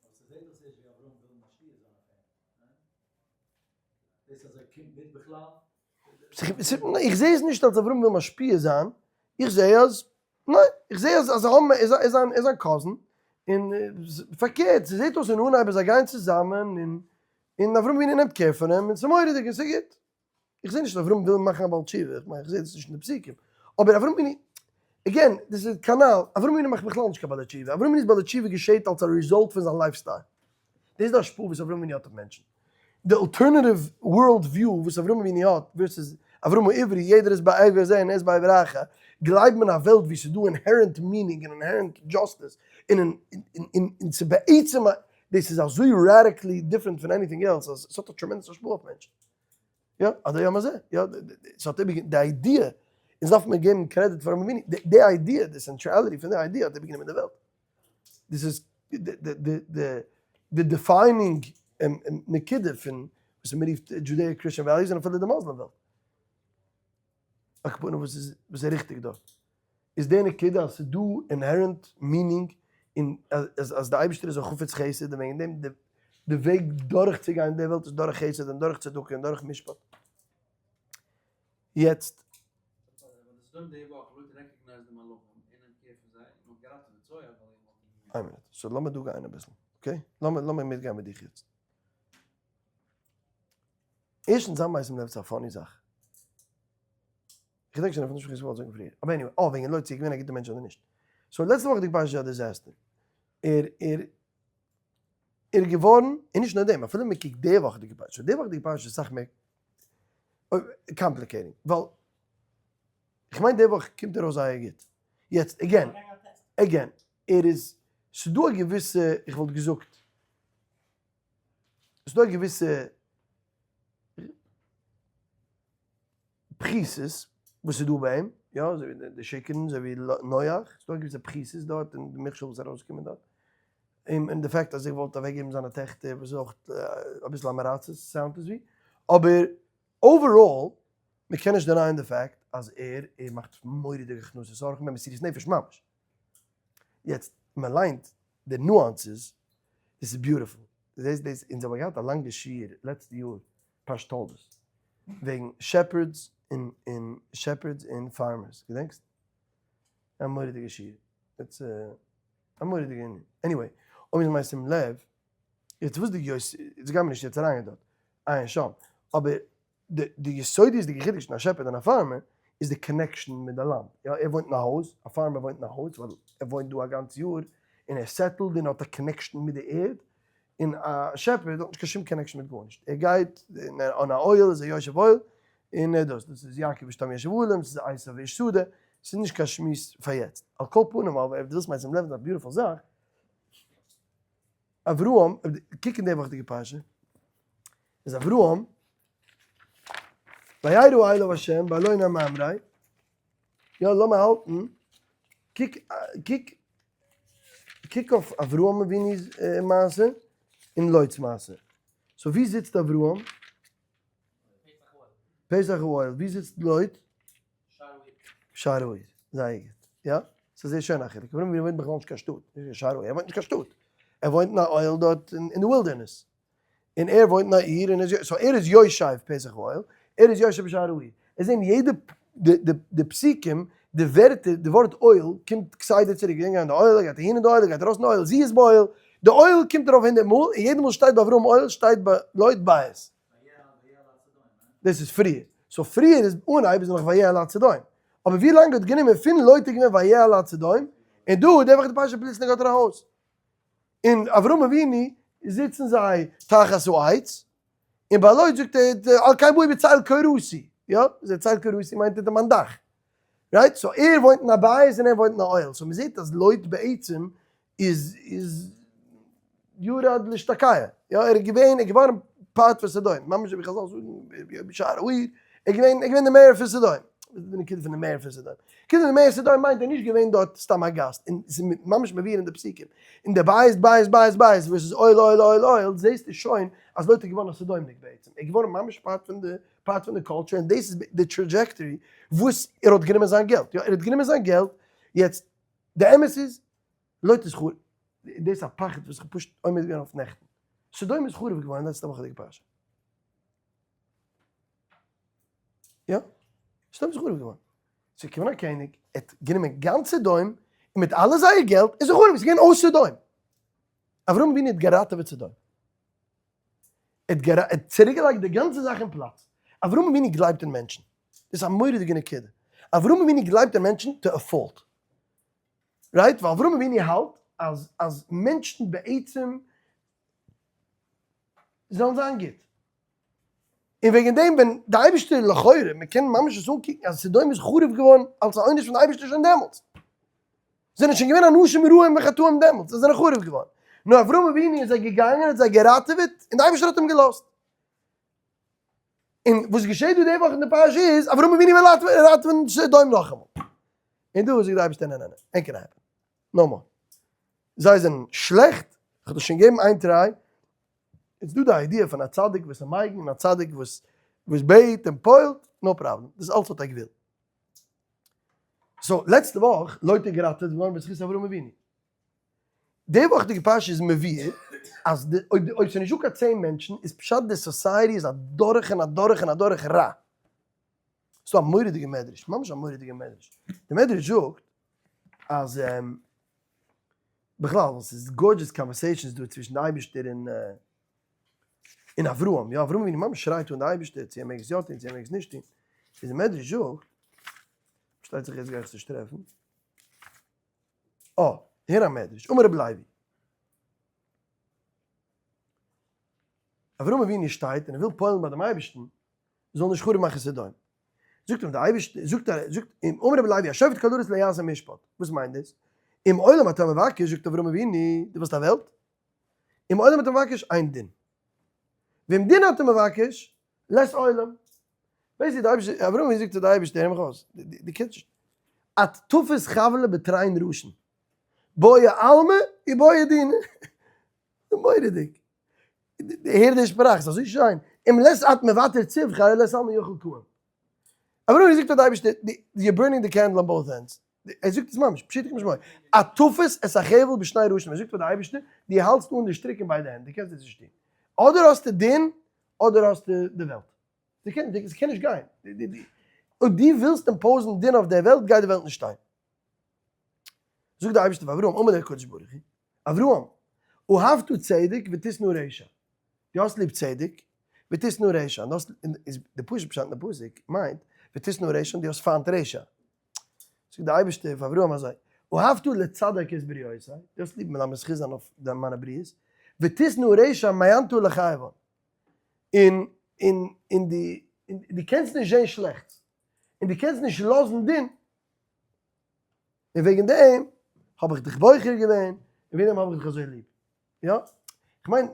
איך זע עס נישט אלס אברהם וויל משפיע זיין, איך זע אז, ניין, איך זע אז אז ער איז זיין cousin, און פארקערט, ס'זעט אויס אין אנהייב אז זיי גייען צוזאמען, און און אברהם אבינו נעמט care פון אים, און ס'איז מורא'דיג און ס'איז גוט. איך זע נישט אז אברהם וויל מאכן א בעל תשובה, איך מיין איך זע דאס נישט אין די פסוקים, אבער אברהם אבינו, again, דאס איז כנל, אברהם אבינו מאכט בכלל נישט קיין בעלי תשובה, אברהם אבינו'ס בעלי תשובה געשעט אלס א result פון זיין lifestyle. דאס איז די השפעה וואס אברהם אבינו האט אויף מענטשן. די alternative world view וואס אברהם אבינו האט versus אברהם העברי, יעדער איז בעבר זה און ער איז בעבר אחר, גלייבן אין א וועלט וואו ס'איז דא inherent meaning און inherent justice, און און ס'איז בעצם א, דאס איז אזוי radically different פון anything else אז ס'האט א tremendous השפעה אויף מענטשן. יא, עד היום הזה, יא, ס'האט איבערגענומען די idea, אונז דארף מיר געבן קרעדיט פאר אברהם אבינו, די idea, די centrality פון די idea האט איבערגענומען די וועלט. דאס איז די defining נקודה פון וואס מען רופט Judeo-Christian values און אפילו די מוסלים וועלט. על כל פנים וואס איז וואס איז ריכטיג דארט איז די נקודה אז ס'איז דא inherent meaning און אז אז די אייבערשטער איז א חפץ חסד און וועגן דעם די די וועג דורכצוגיין די וועלט איז דורך חסד און דורך צדקה און דורך משפט. יעצט. איין מינוט, so לאמיר דא גיין אביסל. Okay? לאמיר לאמיר מיטגיין מיט דיך יעצט. ערשטנס זיין משים לב איז א funny זאך. איך געדענק שוין אפילו נישט וואס איך וואלט זאגן פריער. אבער anyway, אה וועגן לויט צו ער געווען א גוטע מענטש אדער נישט. So לעצטע וואך די פרשה איז א disaster. ער ער ער איז געווארן, און נישט נאר דעם, אפילו מען קוקט די וואכעדיגע פרשה, די וואכעדיגע פרשה איז אסאך מער complicating, ווייל איך מיין די וואך קומט ארויס זייער גוט. יעצט again, again, ער איז, ס'דא א געוויסע, איך וואלט געזאגט, ס'דא א געוויסע פחיתות וואס איז דא ביי אים, יא, אזוי ווי די שקרן, אזוי ווי נוח, ס'דא א געוויסע פחיתות דארט און די מכשול וואס איז ארויסגעקומען דארט, און די fact אז ער וואלט אוועקגעבן זיינע טעכטער וואס איז אויך אביסל עם הארצות sound עס ווי, אבער overall מען קען נישט deny ען די fact אז ער ער מאכט מורא'דיגע הכנסת אורחים במסירות נפש ממש. יעצט מען ליינט די nuances, דאס איז beautiful, דו זעסט דאס, אונז האבן געהאט א לאנגע שיעור לעצטע יאר פרשת תולדות וועגן shepherds און און shepherds און farmers, געדענקסט? א מורא'דיגע שיעור, it's א מורא'דיגע ענין, anyway, אויב איז משים לב, יעצט וואס די יוס, יעצט גיימיר נישט יעצט אריינגיין דארט, עיין שם, אבער די די יסודיות'דיגע חילוק צווישן א shepherd און א farmer איז די connection מיט די לאנד, יא ער וואוינט אין א הויז, א farmer וואוינט אין א הויז ווייל ער וואוינט דא א גאנץ יאר און ער settled און האט א connection מיט די ערד, און א shepherd האט נישט קיין שום connection מיט גארנישט, ער גייט אין א אוהל איז ער יושב אוהל און ער דאס, דאס איז יעקב איש תם ישב אהלים, ס'איז עשו איש שדה, ס'איז נישט קיין שמועס פאר יעצט, על כל פנים אבער אויב דו ווילסט מיין צום לעבן איז א beautiful זאך. אברהם, קוק אין די וואכדיגע פרשה, איז אברהם, וירא אליו השם באלון הממרא, יא לאמיר האלטן, קוק קוק קוק אויף אברהם אבינו'ס מעשה און לוט'ס מעשה, so ווי זיצט אברהם? פתח האוהל, ווי זיצט לוט? שער העיר, זייער גוט, יא? ס'איז זייער שוין א חילוק, אברהם אבינו וואוינט בכלל נישט קיין שטאט, נישט קיין שער העיר, ער וואוינט נישט קיין שטאט, ער וואוינט אין א אוהל דארט אין די wilderness, און ער וואוינט אין א עיר, און so ער איז יושב פתח האוהל, ער איז יושב בשער העיר, עס זעהן יעדע די פסוקים, די ווערטער, די ווארט אוהל קומט כסדר צוריק, געגאנגען אין די אוהל, ער גייט אהין אין די אוהל, ער גייט ארויס אין די אוהל, זי איז באוהל, די אוהל קומט ארויף הונדערט מאל, און יעדע מאל שטייט ביי אברהם אוהל שטייט ביי לוט בית. דאס איז פריער. so פריער איז אנהייב איז נאך ויעל עד סדום. אבער ווי לאנג האט גענומען פון לוט איז געווען ויעל עד סדום, און דא די וואך די פרשה פלוצלינג האט ער א הויז. און אברהם אבינו זיצן זיי תחת העץ, און ביי לוט זאגט ער על כן באו בצל קורתי, יא? איז ער צל קורתי מיינט אונטער מיין דאך. right? so ער וואוינט אין א בית און ער וואוינט אין א אוהל. so מ'זעט אז לוט בעצם איז איז ירד להשתקע, יא ער איז געווען ער איז געווארן part פון סדום, ממש ווי חזל זאגן בשער העיר, ער איז געווען ער איז געווען די mayor פון סדום, וואס איז די נקודה פון די mayor פון סדום? נקודה פון די mayor סדום מיינט ער איז נישט געווען דארט סתם א גאסט, און ס'איז ממש מבואר אין די פסוקים, אין די בית בית בית בית וואס איז אוהל אוהל אוהל אוהל זעסטו שוין אז לוט איז געווארן א סדומ'ניק בעצם, ער איז געווארן ממש part פון די part פון די culture און דאס איז די trajectory וואס ער האט גענומען זיין געלט, יא ער האט גענומען זיין געלט, יעצט די אמת איז לוט איז חרוב, דאס איז א פחד וואס איך האב פשוט עומד געווען אויף נעכטן, סדום איז חרוב געווארן לעצטע וואכעדיגע פרשה. יא, סדום איז חרוב געווארן. ס'איז געקומען א קעניג, ער האט גענומען גאנץ סדום, און מיט אלע זייער געלט איז ער חרוב, ס'איז געווען אויס סדום. אברהם אבינו האט געראטעוועט סדום. ער האט צוריקגעלייגט די גאנצע זאך אין פלאץ. אברהם אבינו גלייבט אין מענטשן. דאס איז א מורא'דיגע נקודה. אברהם אבינו גלייבט אין מענטשן to a fault. right? ווייל אברהם אבינו האלט אז אז מענטשן בעצם זאלן זיין גוט. און וועגן דעם ווען די אייבערשטער לכאורה, מען קען ממש עס אנקוקן אז סדום איז חרוב געווארן אלס א עונש פון די אייבערשטער שוין דעמאלטס. זענען שוין געווען אנשים רעים וחטאים דעמאלטס, זיי זענען חרוב געווארן. נאר אברהם אבינו איז זיי געגאנגען האט זיי געראטעוועט און די אייבערשטער האט אים געלאזט. און וואס געשעט דא די וואך אין די פרשה איז, אברהם אבינו וויל ראטעווען סדום נאכאמאל. און דא זאגט די אייבערשטער ניין ניין ניין, ענק קען העפען. no more. זיי זענען שלעכט, איך האב דיר שוין געגעבן איין try. איז דא די idea פון א צדיק וואס איז מגן און א צדיק וואס וואס בעט און פועל'ט, no problem. דאס אלץ האט א גבול. so לעצטע וואך לוט איז געראטעוועט געווארן בזכות אברהם אבינו. די וואכדיגע פרשה איז מבאר אז די אויב די אויב ס'איז נישטא קיין צען מענטשן איז פשט די society איז אדורך און אדורך און אדורך רע. ס'דא א מורא'דיגע מדרש, ממש א מורא'דיגע מדרש. די מדרש זאגט אז. בכלל ווייל ס'איז gorgeous conversations דא צווישן די אייבערשטער און און אברהם, יא אברהם אבינו ממש שרייט אן די אייבערשטער צו ער מעג עס יא טון צו ער מעג עס נישט טון, איז די מדרש זאגט, פארשטייט זיך יעצט גיי איך עס נישט טרעפן, אה, הער א מדרש, אמר רבי לוי, אברהם אבינו שטייט און ער וויל פועל'ן ביי דעם אייבערשטן זאל נישט חרוב מאכן סדום, זאגט אים דער אייבערשטער, זאגט ער, זאגט אים אמר רבי לוי, השופט כל הארץ לא יעשה משפט, וואס מיינט דאס? אם עולם אתה מבקש, זאגט אברהם אבינו, דו ווילסט א וועלט? אם עולם אתה מבקש, אין דין. ואם דין אתה מבקש, לית עולם. ווייסט דו, די אייבערשטער, אברהם אבינו זאגט צו די אייבערשטער, הער מיך אויס, דו קענסט נישט, את תפס חבלא בתרין ראשין, בעי עלמא ובעי דינא. מורא'דיג. הער די שפראך, ס'איז אזוי שיין. אם לית את מוותר צווחא, לית עלמא יכול קאים. אברהם אבינו זאגט פאר די אייבערשטער, you're burning the candle on both ends. ער זאגט עס ממש, פשוטו כמשמעו. את תופס את החבל בשני ראשים. ער זאגט פאר די אייבערשטער, דו האלטסט אן די שטריק אין ביידע הענט, דו קענסט דאס נישט טון. אדער האסטו דין, אדער האסטו די וועלט. ס'קען נישט גיין. אויב דו ווילסט impose ן דין אויף דער וועלט, גייט די וועלט נישט שטיין. זאגט דער אייבערשטער פאר אברהם, אמר הקדוש ברוך הוא, אברהם, אהבת צדק ותשנא רשע, דו האסט ליב צדק, ותשנא רשע, און דאס איז די פשוט פשט אין די פסוק, מיינט, ותשנא רשע, און דו האסט פיינט רשע. זאגט דער אייבערשטער פאר אברהם אזוי, אהבת לצדק את בריותי, דו האסט ליב מלמד זכות זיין אויף מיינע בריות, ותשנא רשע מאנת לחייבן, און און און דו קענסט נישט זען שלעכטס, און דו קענסט נישט לאזן דין, און וועגן דעם האב איך דיך בוחר געווען, און וועגן דעם האב איך דיך אזוי ליב. יא? איך מיין,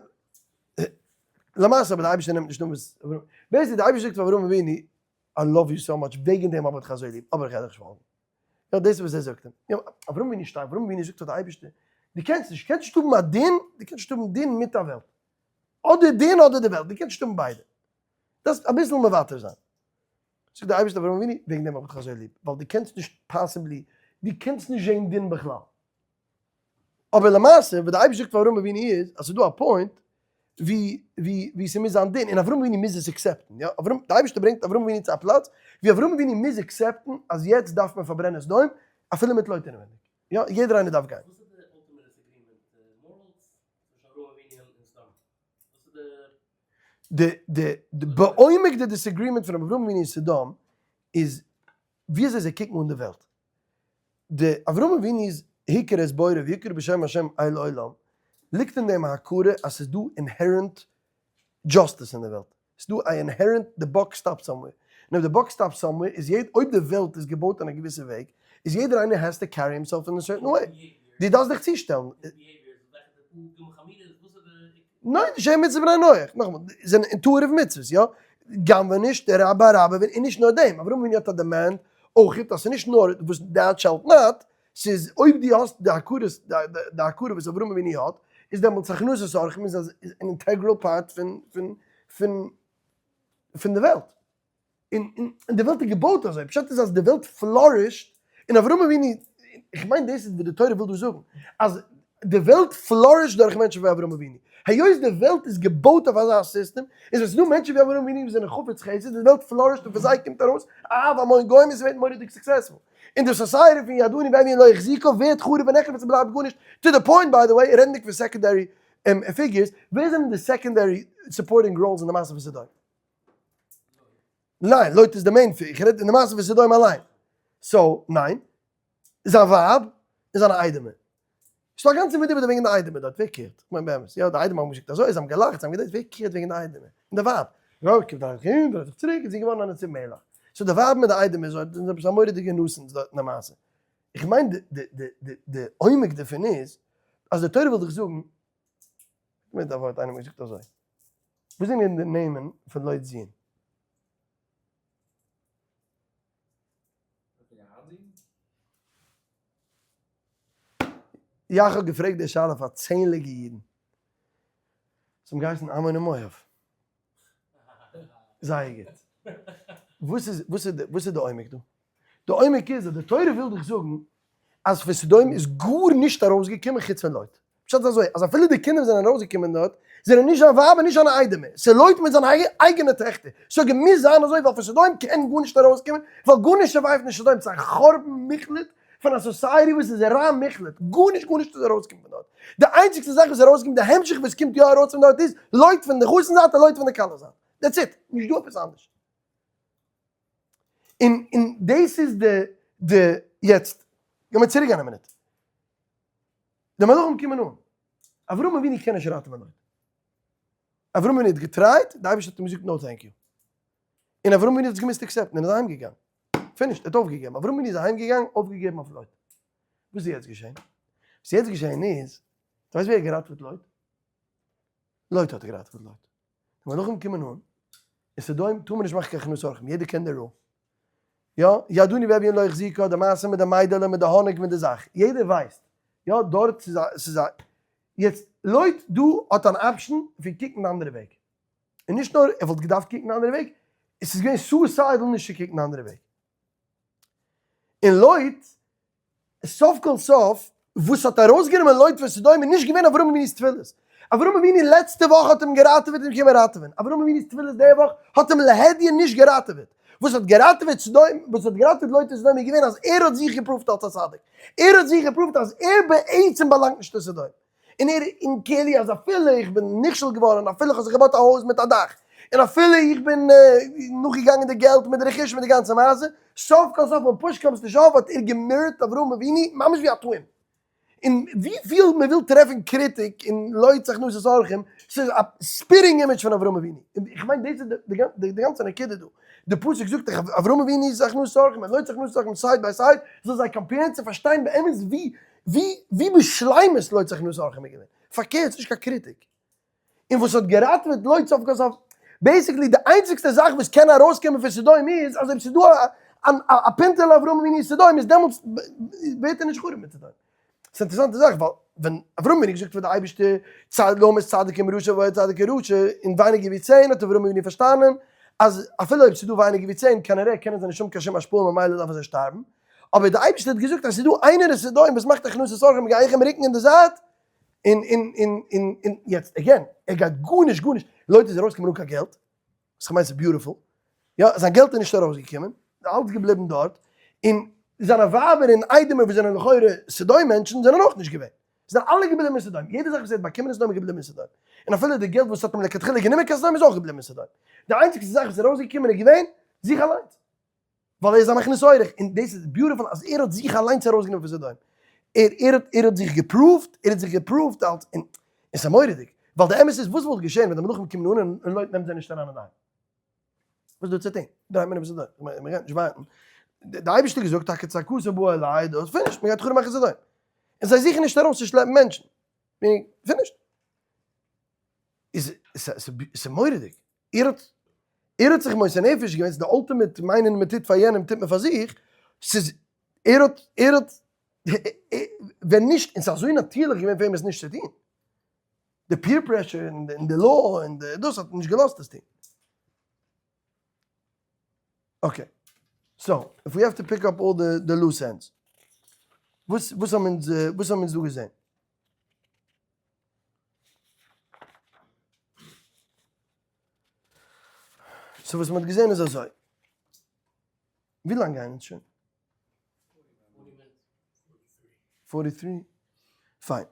למעשה אבער די אייבערשטער נעמט נישט אן וואס אברהם, basically די אייבערשטער זאגט פאר אברהם אבינו, I love you so much, וועגן דעם האב איך דיך אזוי ליב, אבער איך גיי דיך נישט פאלגן. יא, דאס איז וואס ער זאגט אים. יא, אברהם אבינו שטייט, אברהם אבינו זאגט פאר די אייבערשטער, דו קענסט נישט, קענסט נישט האבן א דין, דו קענסט נישט האבן דין מיט א וועלט. אדער דין אדער די וועלט, דו קענסט נישט האבן ביידע. דארפסט אביסל מוותר זיין. זאגט דער אייבערשטער אברהם אבינו, וועגן דעם האב איך דיך אזוי ליב, ווייל דו קענסט נישט possibly, דו קענסט נישט זען דין בכלל. אבער למעשה וואס דער אייבערשטער זאגט פאר אברהם אבינו איז, אז ס'איז דא א point ווי ווי ווי ס'מוז זיין דין, און אברהם אבינו מוז עס accept ן, יא, אברהם, דער אייבערשטער ברענגט אברהם אבינו צו א פלאץ ווי אברהם אבינו מוז accept ן אז יעצט דארף מען פארברענען סדום, אפילו מיט לוט אינעווייניג, יא, יעדער איינער דארף גיין. וואס איז די ultimate disagreement? Morals צווישן אברהם אבינו און סדום? וואס איז די. די די די בעומק די disagreement פון אברהם אבינו און סדום איז ווי אזוי זיי קוקן אן די וועלט. די אברהם אבינו'ס הכיר את בוראו ויקרא בשם השם אל עולם ליגט אין דעם א הכרה אז ס'איז דא inherent justice אין די וועלט. ס'איז דא א inherent the buck stop somewhere. און אויב the buck stop somewhere איז יעדע אויב די וועלט איז געבויט אין א געוויסע וועג איז יעדער איינער has to carry himself in a certain way. דו דארפסט דיך צושטעלן. ניין, נישט מצוות בני נח, נאכאמאל, זענען intuitive מצוות, יא? גנב'ע נישט, רבה רבה, און נישט נאר דעם, אברהם אבינו האט א demand אויך אז ס'איז נישט נאר וואס thou shalt not, ס'איז אויב דו האסט די הכרות, די הכרה וואס אברהם אבינו האט, איז דעמאלטס הכנסת אורחים איז אן integral part פון פון פון פון די וועלט. און און די וועלט איז געבויט אזוי, פשט איז אז די וועלט flourish ט, און אברהם אבינו, איך מיין דאס איז וואס די תורה וויל דא זאגן, אז די וועלט flourish ט דורך מענטשן ווי אברהם אבינו, היות די וועלט איז געבויט אויף אזא סיסטעם, איז ווען ס'איז דא מענטשן ווי אברהם אבינו וואס זענען חפץ חסד, די וועלט flourish ט און פון זיי קומט ארויס אהבה המון גוים און ס'ווערט מורא'דיג successful. און די society פון יד עני ואביון לא החזיקה ווערט חרוב ונחרב און ס'בלייבט גארנישט, to the point by the way, רעדנדיג פון secondary figures, ווער זענען די secondary supporting roles אין די מעשה פון סדום? ניין, לוט איז די main figure, איך רעד אין די מעשה פון סדום אליין. So, ניין. זיין ווייב און זיינע איידעמער. ס'דא א גאנצע מדובר דא וועגן די איידעמער דארט, ווער care ט? כ'מיין באמת, יא די איידעמער האבן געשיקט אזוי, זיי האבן געלאכט, זיי האבן געדענקט, ווער care ט וועגן די איידעמער? און די ווייב? יא, קומט אריין אהין, דרייט זיך צוריק, איז זי געווארן א נציב מלח. So די ווייב מיט די איידעמער איז אויב, עפעס א מורא'דיגע nuisance דארט אין די מעשה. איך מיין די די די די די עומק דערפון איז, אז די תורה וויל דיך זאגן, מיט א ווארט איינער האט געזאגט אזוי, וואס זענען די נעמען פון לוט'ס זין? יאך האב געפרעגט די שאלה פאר צענדליגע אידן, זיי האבן געהייסן עמון און מואב. זייער גוט. וואס איז וואס איז וואס איז די עומק דא? די עומק איז אז די תורה וויל דיך זאגן אז פון סדום איז גארנישט ארויסגעקומען חוץ פון לוט. פשט איז אזוי אז אפילו די קינדער וואס זענען ארויסגעקומען דארט זענען נישט זיין ווייב און נישט זיינע איידעמער, ס'איז לוט מיט זיינע אייגענע טעכטער. ס'האט געמוזט זיין אזוי ווייל פון סדום קען גארנישט ארויסקומען, ווייל גארנישט survive ט נישט סדום, ס'איז א חורבן מוחלט. פון א society וואס איז רע מוחלט, גארנישט גארנישט איז ארויסגעקומען פון דארט, די איינציגסטע זאך וואס איז ארויסגעקומען, די המשך וואס קומט יא ארויס פון דארט איז לויט פון די חתן זייט און לויט פון די כלה זייט, that's it, נישט דא עפעס אנדערש. און און דאס איז די די יעצט גיימיר צוריק גיין א מינוט, די מלאכים קומען אן, אברהם אבינו קען נישט ראטעווען לוט, אברהם אבינו האט געטרייט, די אייבערשטער האט אים געזאגט no thank you, און אברהם אבינו האט עס געמוזט accept ן און איז אהיים געגאנגען, finished, ער האט אויפגעגעבן, אברהם אבינו איז אהיים געגאנגען אויפגעגעבן אויף לוט. וואס איז יעצט געשען? וואס איז יעצט געשען איז, דו ווייסט ווער האט געראטעוועט לוט? לוט האט געראטעוועט לוט. די מלאכים קומען אן, אין סדום טאר מען נישט מאכן קיין הכנסת אורחים, יעדער קען די rule. יא, יד עני ואביון לא החזיקה, די מעשה מיט די מיידעלע מיט די האניג מיט די זאך, יעדער ווייסט, יא, דארט ס'איז א, ס'איז א, יעצט לוט דא האט אן option פון קוקן די אנדערע וועג, און נישט נאר ער וואלט געדארפט קוקן די אנדערע וועג, עס איז געווען suicidal נישט צו קוקן די אנדערע וועג. און לוט, סוף כל סוף, וואס האט ארויסגענומען לוט פון סדום איז נישט געווען אברהם אבינו'ס תפילות. אברהם אבינו לעצטע וואך האט אים געראטעוועט און קומען ראטעווען. אברהם אבינו'ס תפילות די וואך האט אים להדיא נישט געראטעוועט. וואס האט געראטעוועט סדום, וואס האט געראטעוועט לוט פון סדום איז געווען אז ער האט זיך געפרואווט אלס א צדיק. ער האט זיך געפרואווט אז ער בעצם באלאנגט נישט אין סדום. און ער און כאילו אז אפילו איך בין נכשל געווארן, אפילו איך האב זיך געבויט א הויז מיט א דאך, און אפילו איך בין נאכגעגאנגען די געלט מיט די רכוש מיט די גאנצע מעשה, סוף כל סוף ווען push comes to shove האט ער געמירט אברהם אבינו ממש ווי א תמים. און וויפיל מען וויל טרעפן קריטיק אין לוט'ס הכנסת אורחים, ס'איז א spitting image פון אברהם אבינו. און איך מיין דאס איז די גאנצע נקודה דא. די פסוק זאגט דאך אברהם אבינו איז הכנסת אורחים און לוט'ס הכנסת אורחים side by side, זאל זיי קאמפעירן צו פארשטיין באמת ווי ווי ווי בשלימות לוט'ס הכנסת אורחים איז געווען. פארקערט, ס'נישט קיין קריטיק. און וואס האט געראטעוועט לוט סוף כל סוף, basically די איינציגסטע זאך וואס קען ארויסקומען פון סדום איז אז אויב ס'איז דא א א פינטעלע אברהם אבינו אין סדום איז דעמאלטס ווערט ער נישט חרוב מיט סדום. ס'איז א אינטערעסאנטע זאך ווייל ווען אברהם אבינו האט געזאגט פאר די אייבערשטער צד להמית צדיק עם רשע ואוהב צדיק כרשע אין ווייניגער ווי צען האט אברהם אבינו פארשטאנען אז אפילו אויב ס'איז דא ווייניגער ווי צען כנראה קענען זיי נישט האבן קיין שום השפעה ממילא דארפן זיי שטארבן, אבער די אייבערשטער האט געזאגט אז ס'איז דא איינער אין סדום וואס מאכט הכנסת אורחים גיי איך אים רוקן אין די זייט, און און און און און יעצט again ער גייט גארנישט גארנישט, לוט איז ארויסגעקומען אן קיין געלט, וואס כ'מיין ס'איז beautiful, יא זיין געלט איז נישט ארויסגעקומען, אלץ געבליבן דארט, און זיינע ווייבער און איידעמער וואס זענען לכאורה סדום מענטשן זענען אויך נישט געווען, זיי זענען אלע געבליבן אין סדום, יעדע זאך וואס ער האט באקומען אין סדום איז געבליבן אין סדום, און אפילו די געלט וואס האט אים לכתחילה גענומען קיין סדום איז אויך געבליבן אין סדום, די איינציגסטע זאך וואס איז ארויסגעקומען איז געווען זיך אליינס. ווייל ער איז א מכניס אורח, און דאס איז beautiful אז ער האט זיך אליינס ארויסגענומען פון סדום, ער ער האט ער האט זיך געפרואווט, ער האט זיך געפרואווט אלס, און עס איז מורא'דיג, ווייל די אמת איז וואס וואלט געשען ווען די מלאכים קומען אן און לוט נעמט זיי נישט אריין אינדערהיים? וואס איז דא צו טון? דרייט מען איבער סדום, מען גייט נישט ווארטן, די אייבערשטער האט געזאגט טאקע צעקתו באה אלי, דאס finished, מען גייט חרוב מאכן סדום, און זיי זוכן נישט ארויסצושלעפן מענטשן, finished. איז ס'איז מורא'דיג, ער האט ער האט זיך מוסר נפש געווען, ס'איז די ultimate מיינען מען טוט פאר יענעם טוט מען פאר זיך, ס'איז ער האט ער האט ווען נישט, און ס'איז אזוי נאטירליך געווען פאר אים עס נישט צו טון, די peer pressure און די law און די דאס האט נישט געלאזט עס טון. okay, so if we have to pick up all the loose ends, וואס וואס האבן אונז וואס האבן אונז דא געזען? so וואס מ'האט געזען איז אזוי. ווי לאנג גייען אונז שוין? forty three? פיין.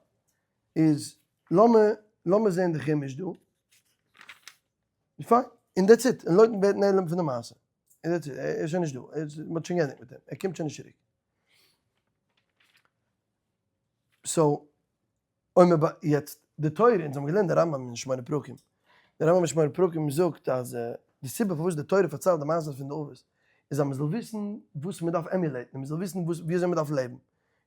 איז לאמיר לאמיר זען די חומש דא. פיין. און that's it. און לויטן ווערט נעלם פון די מעשה. און that's it. ער איז שוין נישט דא. מ'האט שוין געענדיגט מיט אים. ער קומט שוין נישט צוריק. so אויב מען יעצט די תורה, אונז האבן געלערנט די רמב ם אין שמונה פרקים, די רמב ם אין שמונה פרקים זאגט אז די סיבה פארוואס די תורה פארציילט די מעשה פון די אבות איז אז מען זאל וויסן וואס מען דארף emulate ן און מען זאל וויסן וואס ווי אזוי מען דארף לעבן,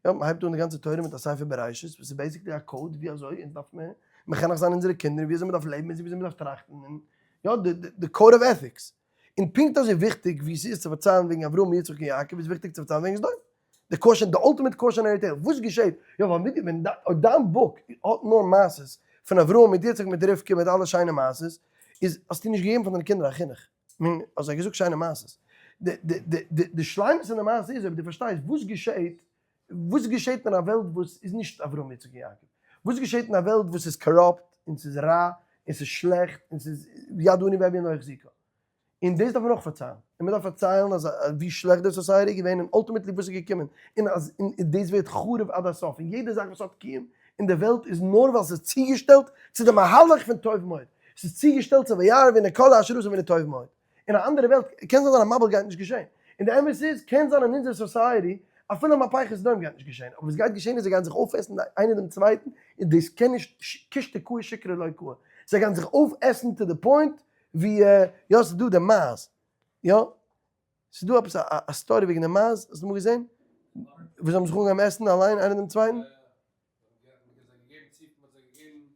יא מען הייבט אן די גאנצע תורה מיט א ספר בראשית וואס איז basically א code ווי אזוי אונז דארף מען מחנך זיין אונזערע קינדער און ווי אזוי מען דארף לעבן און ווי אזוי מען דארף טראכטן און יא די code of ethics, און פונקט אזוי וויכטיג ווי עס איז צו פארציילן וועגן אברהם יצחק און יעקב איז וויכטיג צו פארציילן וועגן סדום. די caution, די ultimate cautionary tale, וואס געשעט, יא ווייל מיט ווען אויב דיין book האט נאר מעשות פון אברהם מיט יצחק מיט רבקה מיט אלע שיינע מעשות, איז האסטו נישט געגעבן פאר דיינע קינדער א חינוך, מין האסט זיי געזאגט שיינע מעשות. די די די די די שלימות אין די מעשה איז אויב דו פארשטייסט וואס געשעט, וואס געשעט אין א וועלט וואס איז נישט אברהם יצחק און יעקב, וואס געשעט אין א וועלט וואס איז corrupt און ס'איז רע און ס'איז שלעכט און ס'איז יד עני ואביון לא החזיקה. און דאס דארף מען אויך פארציילן, און מען דארף פארציילן אז ווי שלעכט די society איז געווען און ultimately וואס איז געקומען, און אז דאס ווערט חרוב עד הסוף, און יעדע זאך וואס האט קיום אין די וועלט איז נאר ווייל ס'איז צוגעשטעלט צו די מהלך פון טוב מאוד, ס'איז צוגעשטעלט צו וירא והנה כל אשר עשה והנה טוב מאוד. אין א אנדערע וועלט קען זיין אז א מבול גייט נישט געשען, און די אמת איז קען זיין אין אונזער society אפילו א מהפכת סדום גייט נישט געשען, אבער וואס גייט געשען איז זיי גייען זיך אויפעסן איינער דעם צווייטן, און דאס קען נישט קושטא קאי שיקרא לא קאי, זיי גייען זיך אויפעסן to the point ווי יא ס'איז דא די מייז, יא ס'איז דא עפעס א story וועגן די מייז, האסט אמאל געזען? וואס זיי האבן זיך אנגעהויבן עסן אליין איינער דעם צווייטן?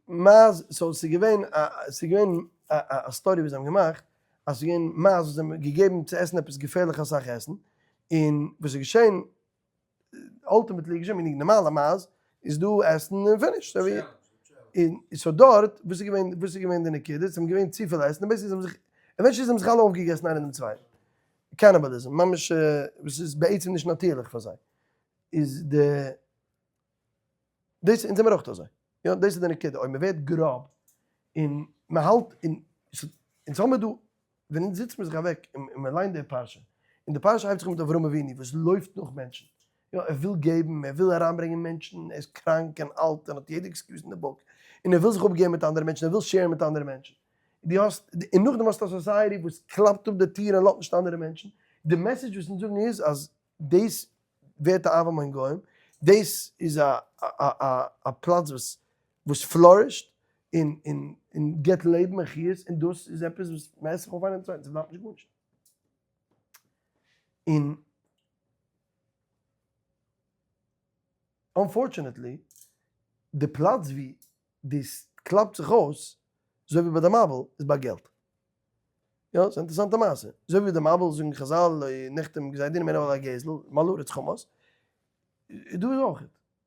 מייז, so ס'איז געווען א, ס'איז געווען א story וואס זיי האבן געמאכט, אז ס'איז געווען מייז וואס זיי האבן געגעבן צו עסן עפעס געפערליך אסאך עסן, און וואס איז געשען, ultimately איז געשען, meaning נארמאלע מייז, איז דא עסן און finish, אזוי ווי, און so דארט, וואס איז געווען, וואס איז געווען די נקודה, ס'איז געווען צופיל עסן, און basically זיי האבן זיך, eventually זיי האבן זיך אלע אויפגעגעסן איינער דעם צווייטן, cannibalism, ממש וואס איז בעצם נישט נאטירליך פאר זיי, איז די. דאס אונז זעמיר אויך אזוי, יא דאס איז די נקודה, אויב מען ווערט גראב און מען האלט און אונז האמיר דא, ווען אונז זיצט מען זיך אוועק און מען ליינט די פרשה, און די פרשה הייבט זיך אן מיט אברהם אבינו וואס לויפט נאך מענטשן, יא ער וויל געבן, ער וויל אריינברענגען מענטשן, ער איז קראנק און אלט און האט יעדע excuse אין די book, און ער וויל זיך אפגעבן מיט אנדערע מענטשן, ער וויל share ן מיט אנדערע מענטשן, דו האסט, און נאכדעם האסטו א society וואס קלאפט אפ די טיר און לאזט נישט אנדערע מענטשן, די message וואס אונז זאגן איז אז דאס ווערט א אב המון גוים, דאס איז א א פלאץ וואס וואס flourish ט און און און גיבט לעבן און חיות, און דאס איז עפעס וואס מען עסט זיך אויף איינער דעם צווייטן, ס'בלייבט נישט גארנישט. און unfortunately די פלאץ ווי דאס קלאפט זיך אויס, אזוי ווי ביי די מבול, איז ביי געלט. יא, ס'איז א אינטערעסאנטע מעשה. אזוי ווי די מבול זאגן חזל לא נחתם גזר דין ממנו על הגזל, מלאה הארץ חמס. דא איז אויך.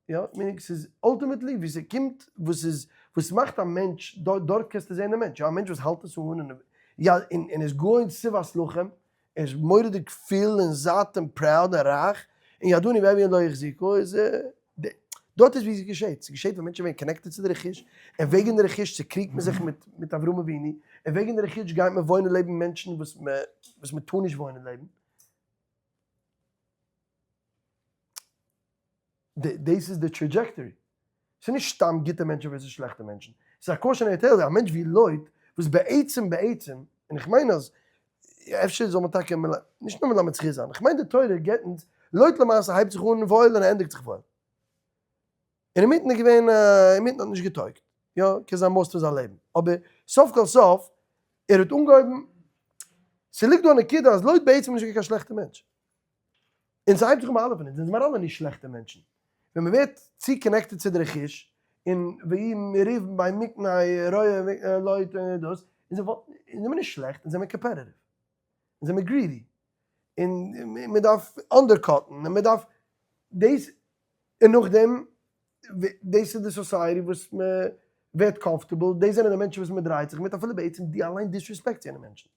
יא, meaning ס'איז ultimately ווי ס'קומט וואס איז וואס מאכט א מענטש, דארט קענסטו זען די מענטש. יא, א מענטש וואס האלט עס אן און יא און איז גאון צבאות לחם, ער איז מורא'דיג פול און זאט און proud און רייך, און ידעני ואביון לא החזיקו איז דארט איז ווי עס געשעט, ס'געשעט ווען מענטשן ווערן connected צו די רכוש, און וועגן די רכוש צוקריגט מען זיך מיט מיט אברהם אבינו, און וועגן די רכוש גייט מען וואוינען לעבן מענטשן וואס מען וואס מען טאר נישט וואוינען לעבן. דאס איז די trajectory. ס'איז נישט סתם גוטע מענטשן versus שלעכטע מענטשן. ס'איז א cautionary tale, א מענטש ווי לוט, וואס בעצם בעצם, און איך מיין אז אפשר זאל מען טאקע נישט נאר מלמד זכות זיין, איך מיין די תורה געבט אונז, לוט למעשה הייבט זיך אן וואויל און ער ענדיגט זיך וואויל. און אינמיטן איז געווען, אינמיטן האט נישט געטויגט, יא, קען זיין most פון זיין לעבן, אבער סוף כל סוף, ער האט אנגעהויבן, ס'ליגט דא א נקודה אז לוט בעצם איז נישט געווען קיין שלעכטע מענטש. און ס'הייבט זיך אן ביי אלע פון אונז, אונז זעמער אלע נישט שלעכטע מענטשן. ווען מ'ווערט צו connected צו די רכוש, און ויהי מריב בין מקנה רועה לוט און דאס, אונז זעמער נישט שלעכט, אונז זעמער competitive. אונז זעמער greedy. און מ'דארף undercut ן, און מ'דארף דאס, און נאכדעם, דאס איז די society וואס מ'ווערט comfortable, דאס זענען די מענטשן וואס מ'דרייט זיך מיט, אפילו בעצם דו אליין disrespect סט יענע מענטשן.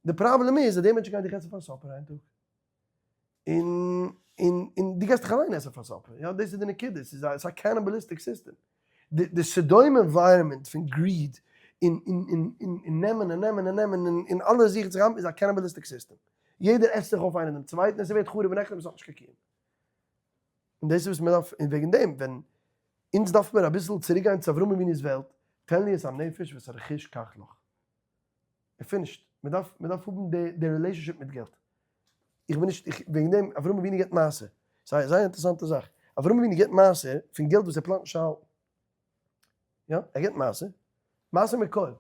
די פראבלעם איז אז די מענטשן גייען דיך עסן פאר supper איין טאג, און און און דו גייסט דיך אליין עסן פאר supper, יא דאס איז די נקודה, ס'איז א ס'איז א cannibalistic system, די די סדום environment פון greed און און און און און נעמען און נעמען און נעמען און און אלע זוכן זיך איז א cannibalistic system, יעדער עסט זיך אויף איינער דעם צווייטן און ס'ווערט חרוב און נחרב און ס'האט נישט קיין קיום. און דאס איז וואס מ'דארף, און וועגן דעם ווען אונז דארף מיר אביסל צוריק גיין צו אברהם אבינו'ס וועלט, תן לי את הנפש ואת הרכוש קח לך. און finished. מען דארף, מען דארף האבן די די relationship מיט געלט. איך בין נישט, איך, וועגן דעם, אברהם אבינו געבט מעשר. ס'איז א זייער אינטערעסאנטע זאך. אברהם אבינו געבט מעשר פון געלט וואס ער פלאנט נישט צו האלטן. יא, ער געבט מעשר. מעשר מכל.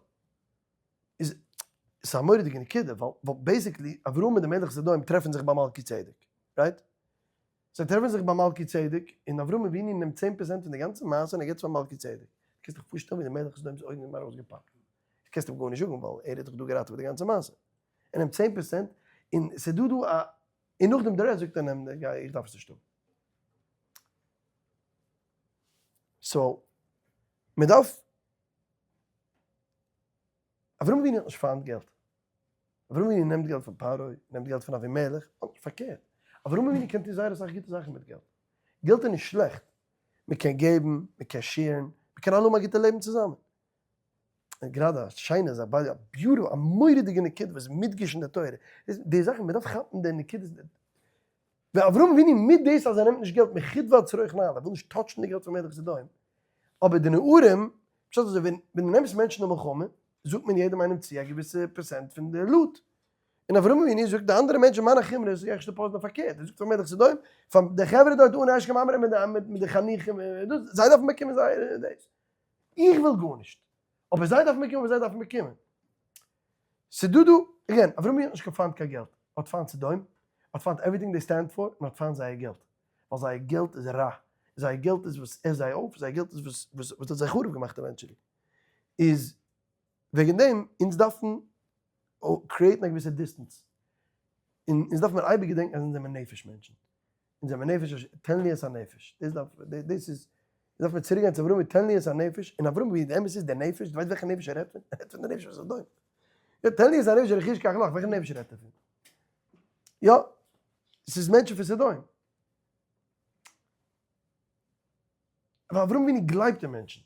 איז, ס'איז א מורא'דיגע נקודה, ווייל, ווייל basically, אברהם מיט די מלך סדום טרעפן זיך ביי מלכי צדק. right? זיי טרעפן זיך ביי מלכי צדק, און אברהם אבינו נעמט 10% פון די גאנצע מעשר און ער געבט עס פאר מלכי צדק. קענסט דיך פארשטעלן ווי די מלך סדום'ס אויגן זענען ארויסגעפאפט. דו קענסט אים גארנישט זאגן ווייל ער האט דאך דא געראטעוועט די גאנצע מעשה. ער נעמט 10% און ס'איז דא דא א, און נאכדעם די rest זאגט ער נעם גיי איך דארף עס נישט האבן. so מען דארף, אברהם אבינו האט נישט פיינט געלט. אברהם אבינו נעמט געלט פון פרעה, נעמט געלט פון אבימלך, פארקערט, אברהם אבינו קען טון זייער אסאך גוטע זאכן מיט געלט. געלט איז נישט שלעכט. מען קען געבן, מען קען share ן, מען קען אלע האבן א גוטע לעבן צוזאמען. גראדע א שיינע זאך, א beautiful, א מורא'דיגע נקודה וואס איז מודגש אין די תורה. די זאכן, מען דארף כאפן די נקודות. ווען אברהם אבינו מיט דאס אז ער נעמט נישט געלט מחוט ועד שרוך נעל, ער וויל נישט touch ן די געלט פון מלך סדום, אבער די נערים, פשט אזוי, ווען דו נעמסט מענטשן אין מלחמה, זאגט מען יעדעם איינעם צו א געוויסע פערסענט פון די loot. און אברהם אבינו זאגט די אנדערע מענטשן מיינע חומרות גיי איך נישט deposit ן פארקערט, ער זאגט פאר מלך סדום, פאר די חברה דארט אן אשכם עמרם מיט די חניכים, דאס, זיי דארפן באקומען זייער דאס. איך וויל גארנישט, אבער זיי דארפן באקומען וואס זיי דארפן באקומען. ס'דא דא, again, אברהם אבינו האט נישט קיין פיינט קיין געלט, האט פיינט סדום, האט פיינט everything they stand for, און האט פיינט זייער געלט, ווייל זייער געלט איז רע, זייער געלט איז וואס עסט זיי אויף, זייער געלט איז וואס וואס האט זיי חרוב געמאכט eventually. איז וועגן דעם, אונז דארפן create ן א געוויסע distance, און אונז דארף מיר אייביג געדענקן אז אונז זעמיר נפש מענטשן, אונז זעמיר נפש, תן לי את הנפש, דאס דארף, דאס איז, דארף מען צוריק גיין צו אברהם תן לי את הנפש, און אברהם ווי די אמת איז דער נפש, דו ווייסט וועלכע נפש ער רעדט פון? ער רעדט פון די נפש פון סדום. יא, תן לי את הנפש רכוש קח לך, וועלכע נפש רעדט ער פון? יא, ס'איז מענטשן פון סדום. אבער אברהם אבינו גלייבט אין מענטשן.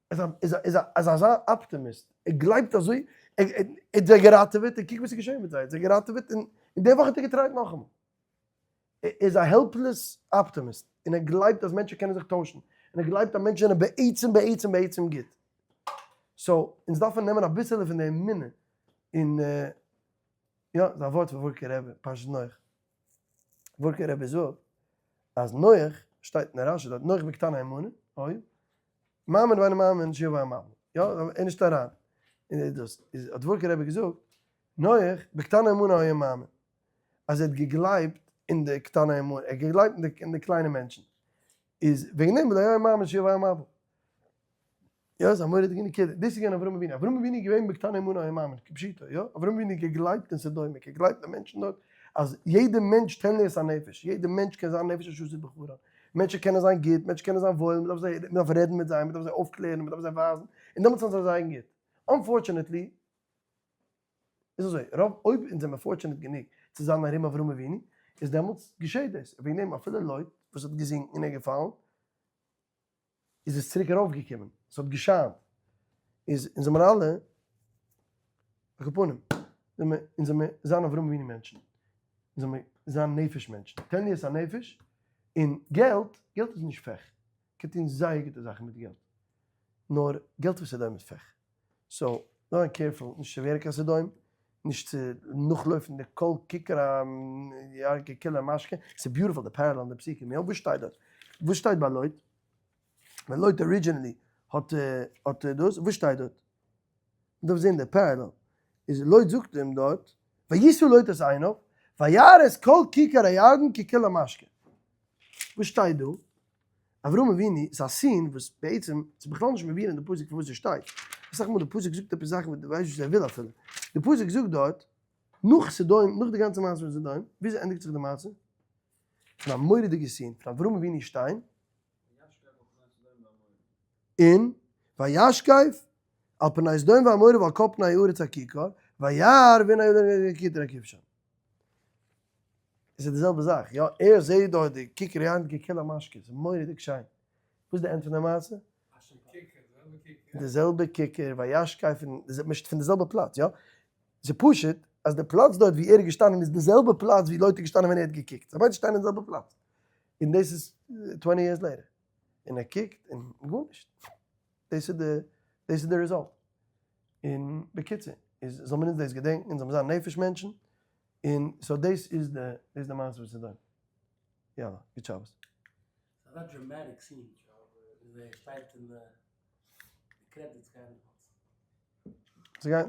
ער איז איז אזא אפטימיסט, ער גלייבט אזוי, ער האט זיי געראטעוועט, און קוק וואס איז געשען מיט זיי, ער האט זיי געראטעוועט, און די וואך האט ער גע try ט נאכאמאל. ער איז א helpless optimist, און ער גלייבט אז מענטשן קענען זיך טוישן, און ער גלייבט אז מענטשן זענען בעצם בעצם בעצם גוט. so, אונז דארפן נעמען אביסעלע פון די אמונה, און יא, ס'איז א ווארט פון ווארקער רבי, פרשת נח. ווארקער רבי זאגט אז נח, שטייט אין רשי דארט, נח בקטן האמונה, אוי, מאמין ואינו מאמין שיבוא המבול, יא, ער איז נישט אריין אין דאס, איז האט ווארקער רבי געזאגט, נח בקטן האמונה היה מאמין, אז ער האט געגלייבט אין די קטן האמונה, ער האט געגלייבט אין די קליינע מענטשן, איז וועגן דעם לא היה מאמין שיבוא המבול. יא, ס'איז א מורא'דיגע נקודה. דאס איז געווען אברהם אבינו. אברהם אבינו איז געווען בקטן האמונה היה מאמין, כפשוטו, יא. אברהם אבינו האט געגלייבט אין סדום, ער האט געגלייבט אין מענטשן דארט, אז יעדע מענטש תן לי את הנפש, יעדע מענטש קען זיין נפש אשר עשית בחרן. מענטשן קענען זיין גוט, מענטשן קענען זיין וואויל, מ'דארף זיי, מ'דארף רעדן מיט זיי, מ'דארף זיי אויפקלערן, מ'דארף זיי ווייזן, און דעמאלטס וועלן זיי זיין גוט. Unfortunately, איז אזוי, רוב אויב אונז זעמער fortunate גענוג צו זיין ארום אברהם אבינו, איז דעמאלטס געשעט דאס. וועגן דעם אפילו לוט וואס האט געזינקן און ער איז געפאלן, איז עס צוריק ארויפגעקומען, עס האט געשיינט, איז אונז זעמער אלע, על כל פנים, זעמער, אונז זעמער זיין אברהם אבינו מענטשן, אונז זעמער זיין נפש מענטשן, תן לי את הנפש, און געלט, געלט איז נישט פעך, קען טון זייער גוטע זאכן מיט געלט, נאר געלט וואס איז דא איז פעך, so זיין careful נישט צו ווערן קיין סדום, נישט צו נאכלויפן די כל כיכר הירקן כולה משקה, ס'איז beautiful די parallel אין די פסוקים, יא וואס שטייט דארט? וואס שטייט ביי לוט? ווען לוט originally האט האט דאס, וואס שטייט דארט? מ'דארף זען די parallel, איז לוט זאגט אים דארט, וישא לוט את עיניו, וירא את כל כיכר הירדן כי כולה משקה. וואס שטייט דא? אברהם אבינו איז א scene וואס בעצם ס'איז בכלל נישט מבואר אין די פסוק פון וואס עס שטייט, אסאך מאל די פסוק זאגט עפעס זאכן וואס דו ווייסט נישט וואס ער וויל אפילו, די פסוק זאגט דארט נאך סדום, נאך די גאנצע מעשה פון סדום, וויאזוי ענדיגט זיך די מעשה? פון א מורא'דיגע scene, פון אברהם אבינו שטיין און וישקף על פני סדום ועמורה ועל כל פני הארץ הכיכר, וירא והנה כיכר הכבשן. עס איז די זעלבע זאך, יא, ער זעהט דארט די כיכר הירדן ככולה משקה, ס'איז מורא'דיג שיין. וואס איז די end פון די מעשה? די זעלבע כיכר, וישקף, פון די זעלבע פלאץ, יא. ס'איז פשוט אז די פלאץ דארט ווי ער איז געשטאנען איז די זעלבע פלאץ ווי לוט איז געשטאנען ווען ער האט געקוקט. זיי ביידע שטייען אין די זעלבע פלאץ. און דאס איז 20 years later. און ער קוקט און גארנישט. דאס איז די, דאס איז די result. און בקיצור, איז זאל מען אונז דאס געדענקן, אונז זאל מען זיין נפש מענטשן, און so דאס איז די, דאס איז די מעשה וואס איז דא. יאללה, גוט שבת. ס'איז אזא dramatic scene, ווי ער שטייט אין די credits גייען. ס'גייט.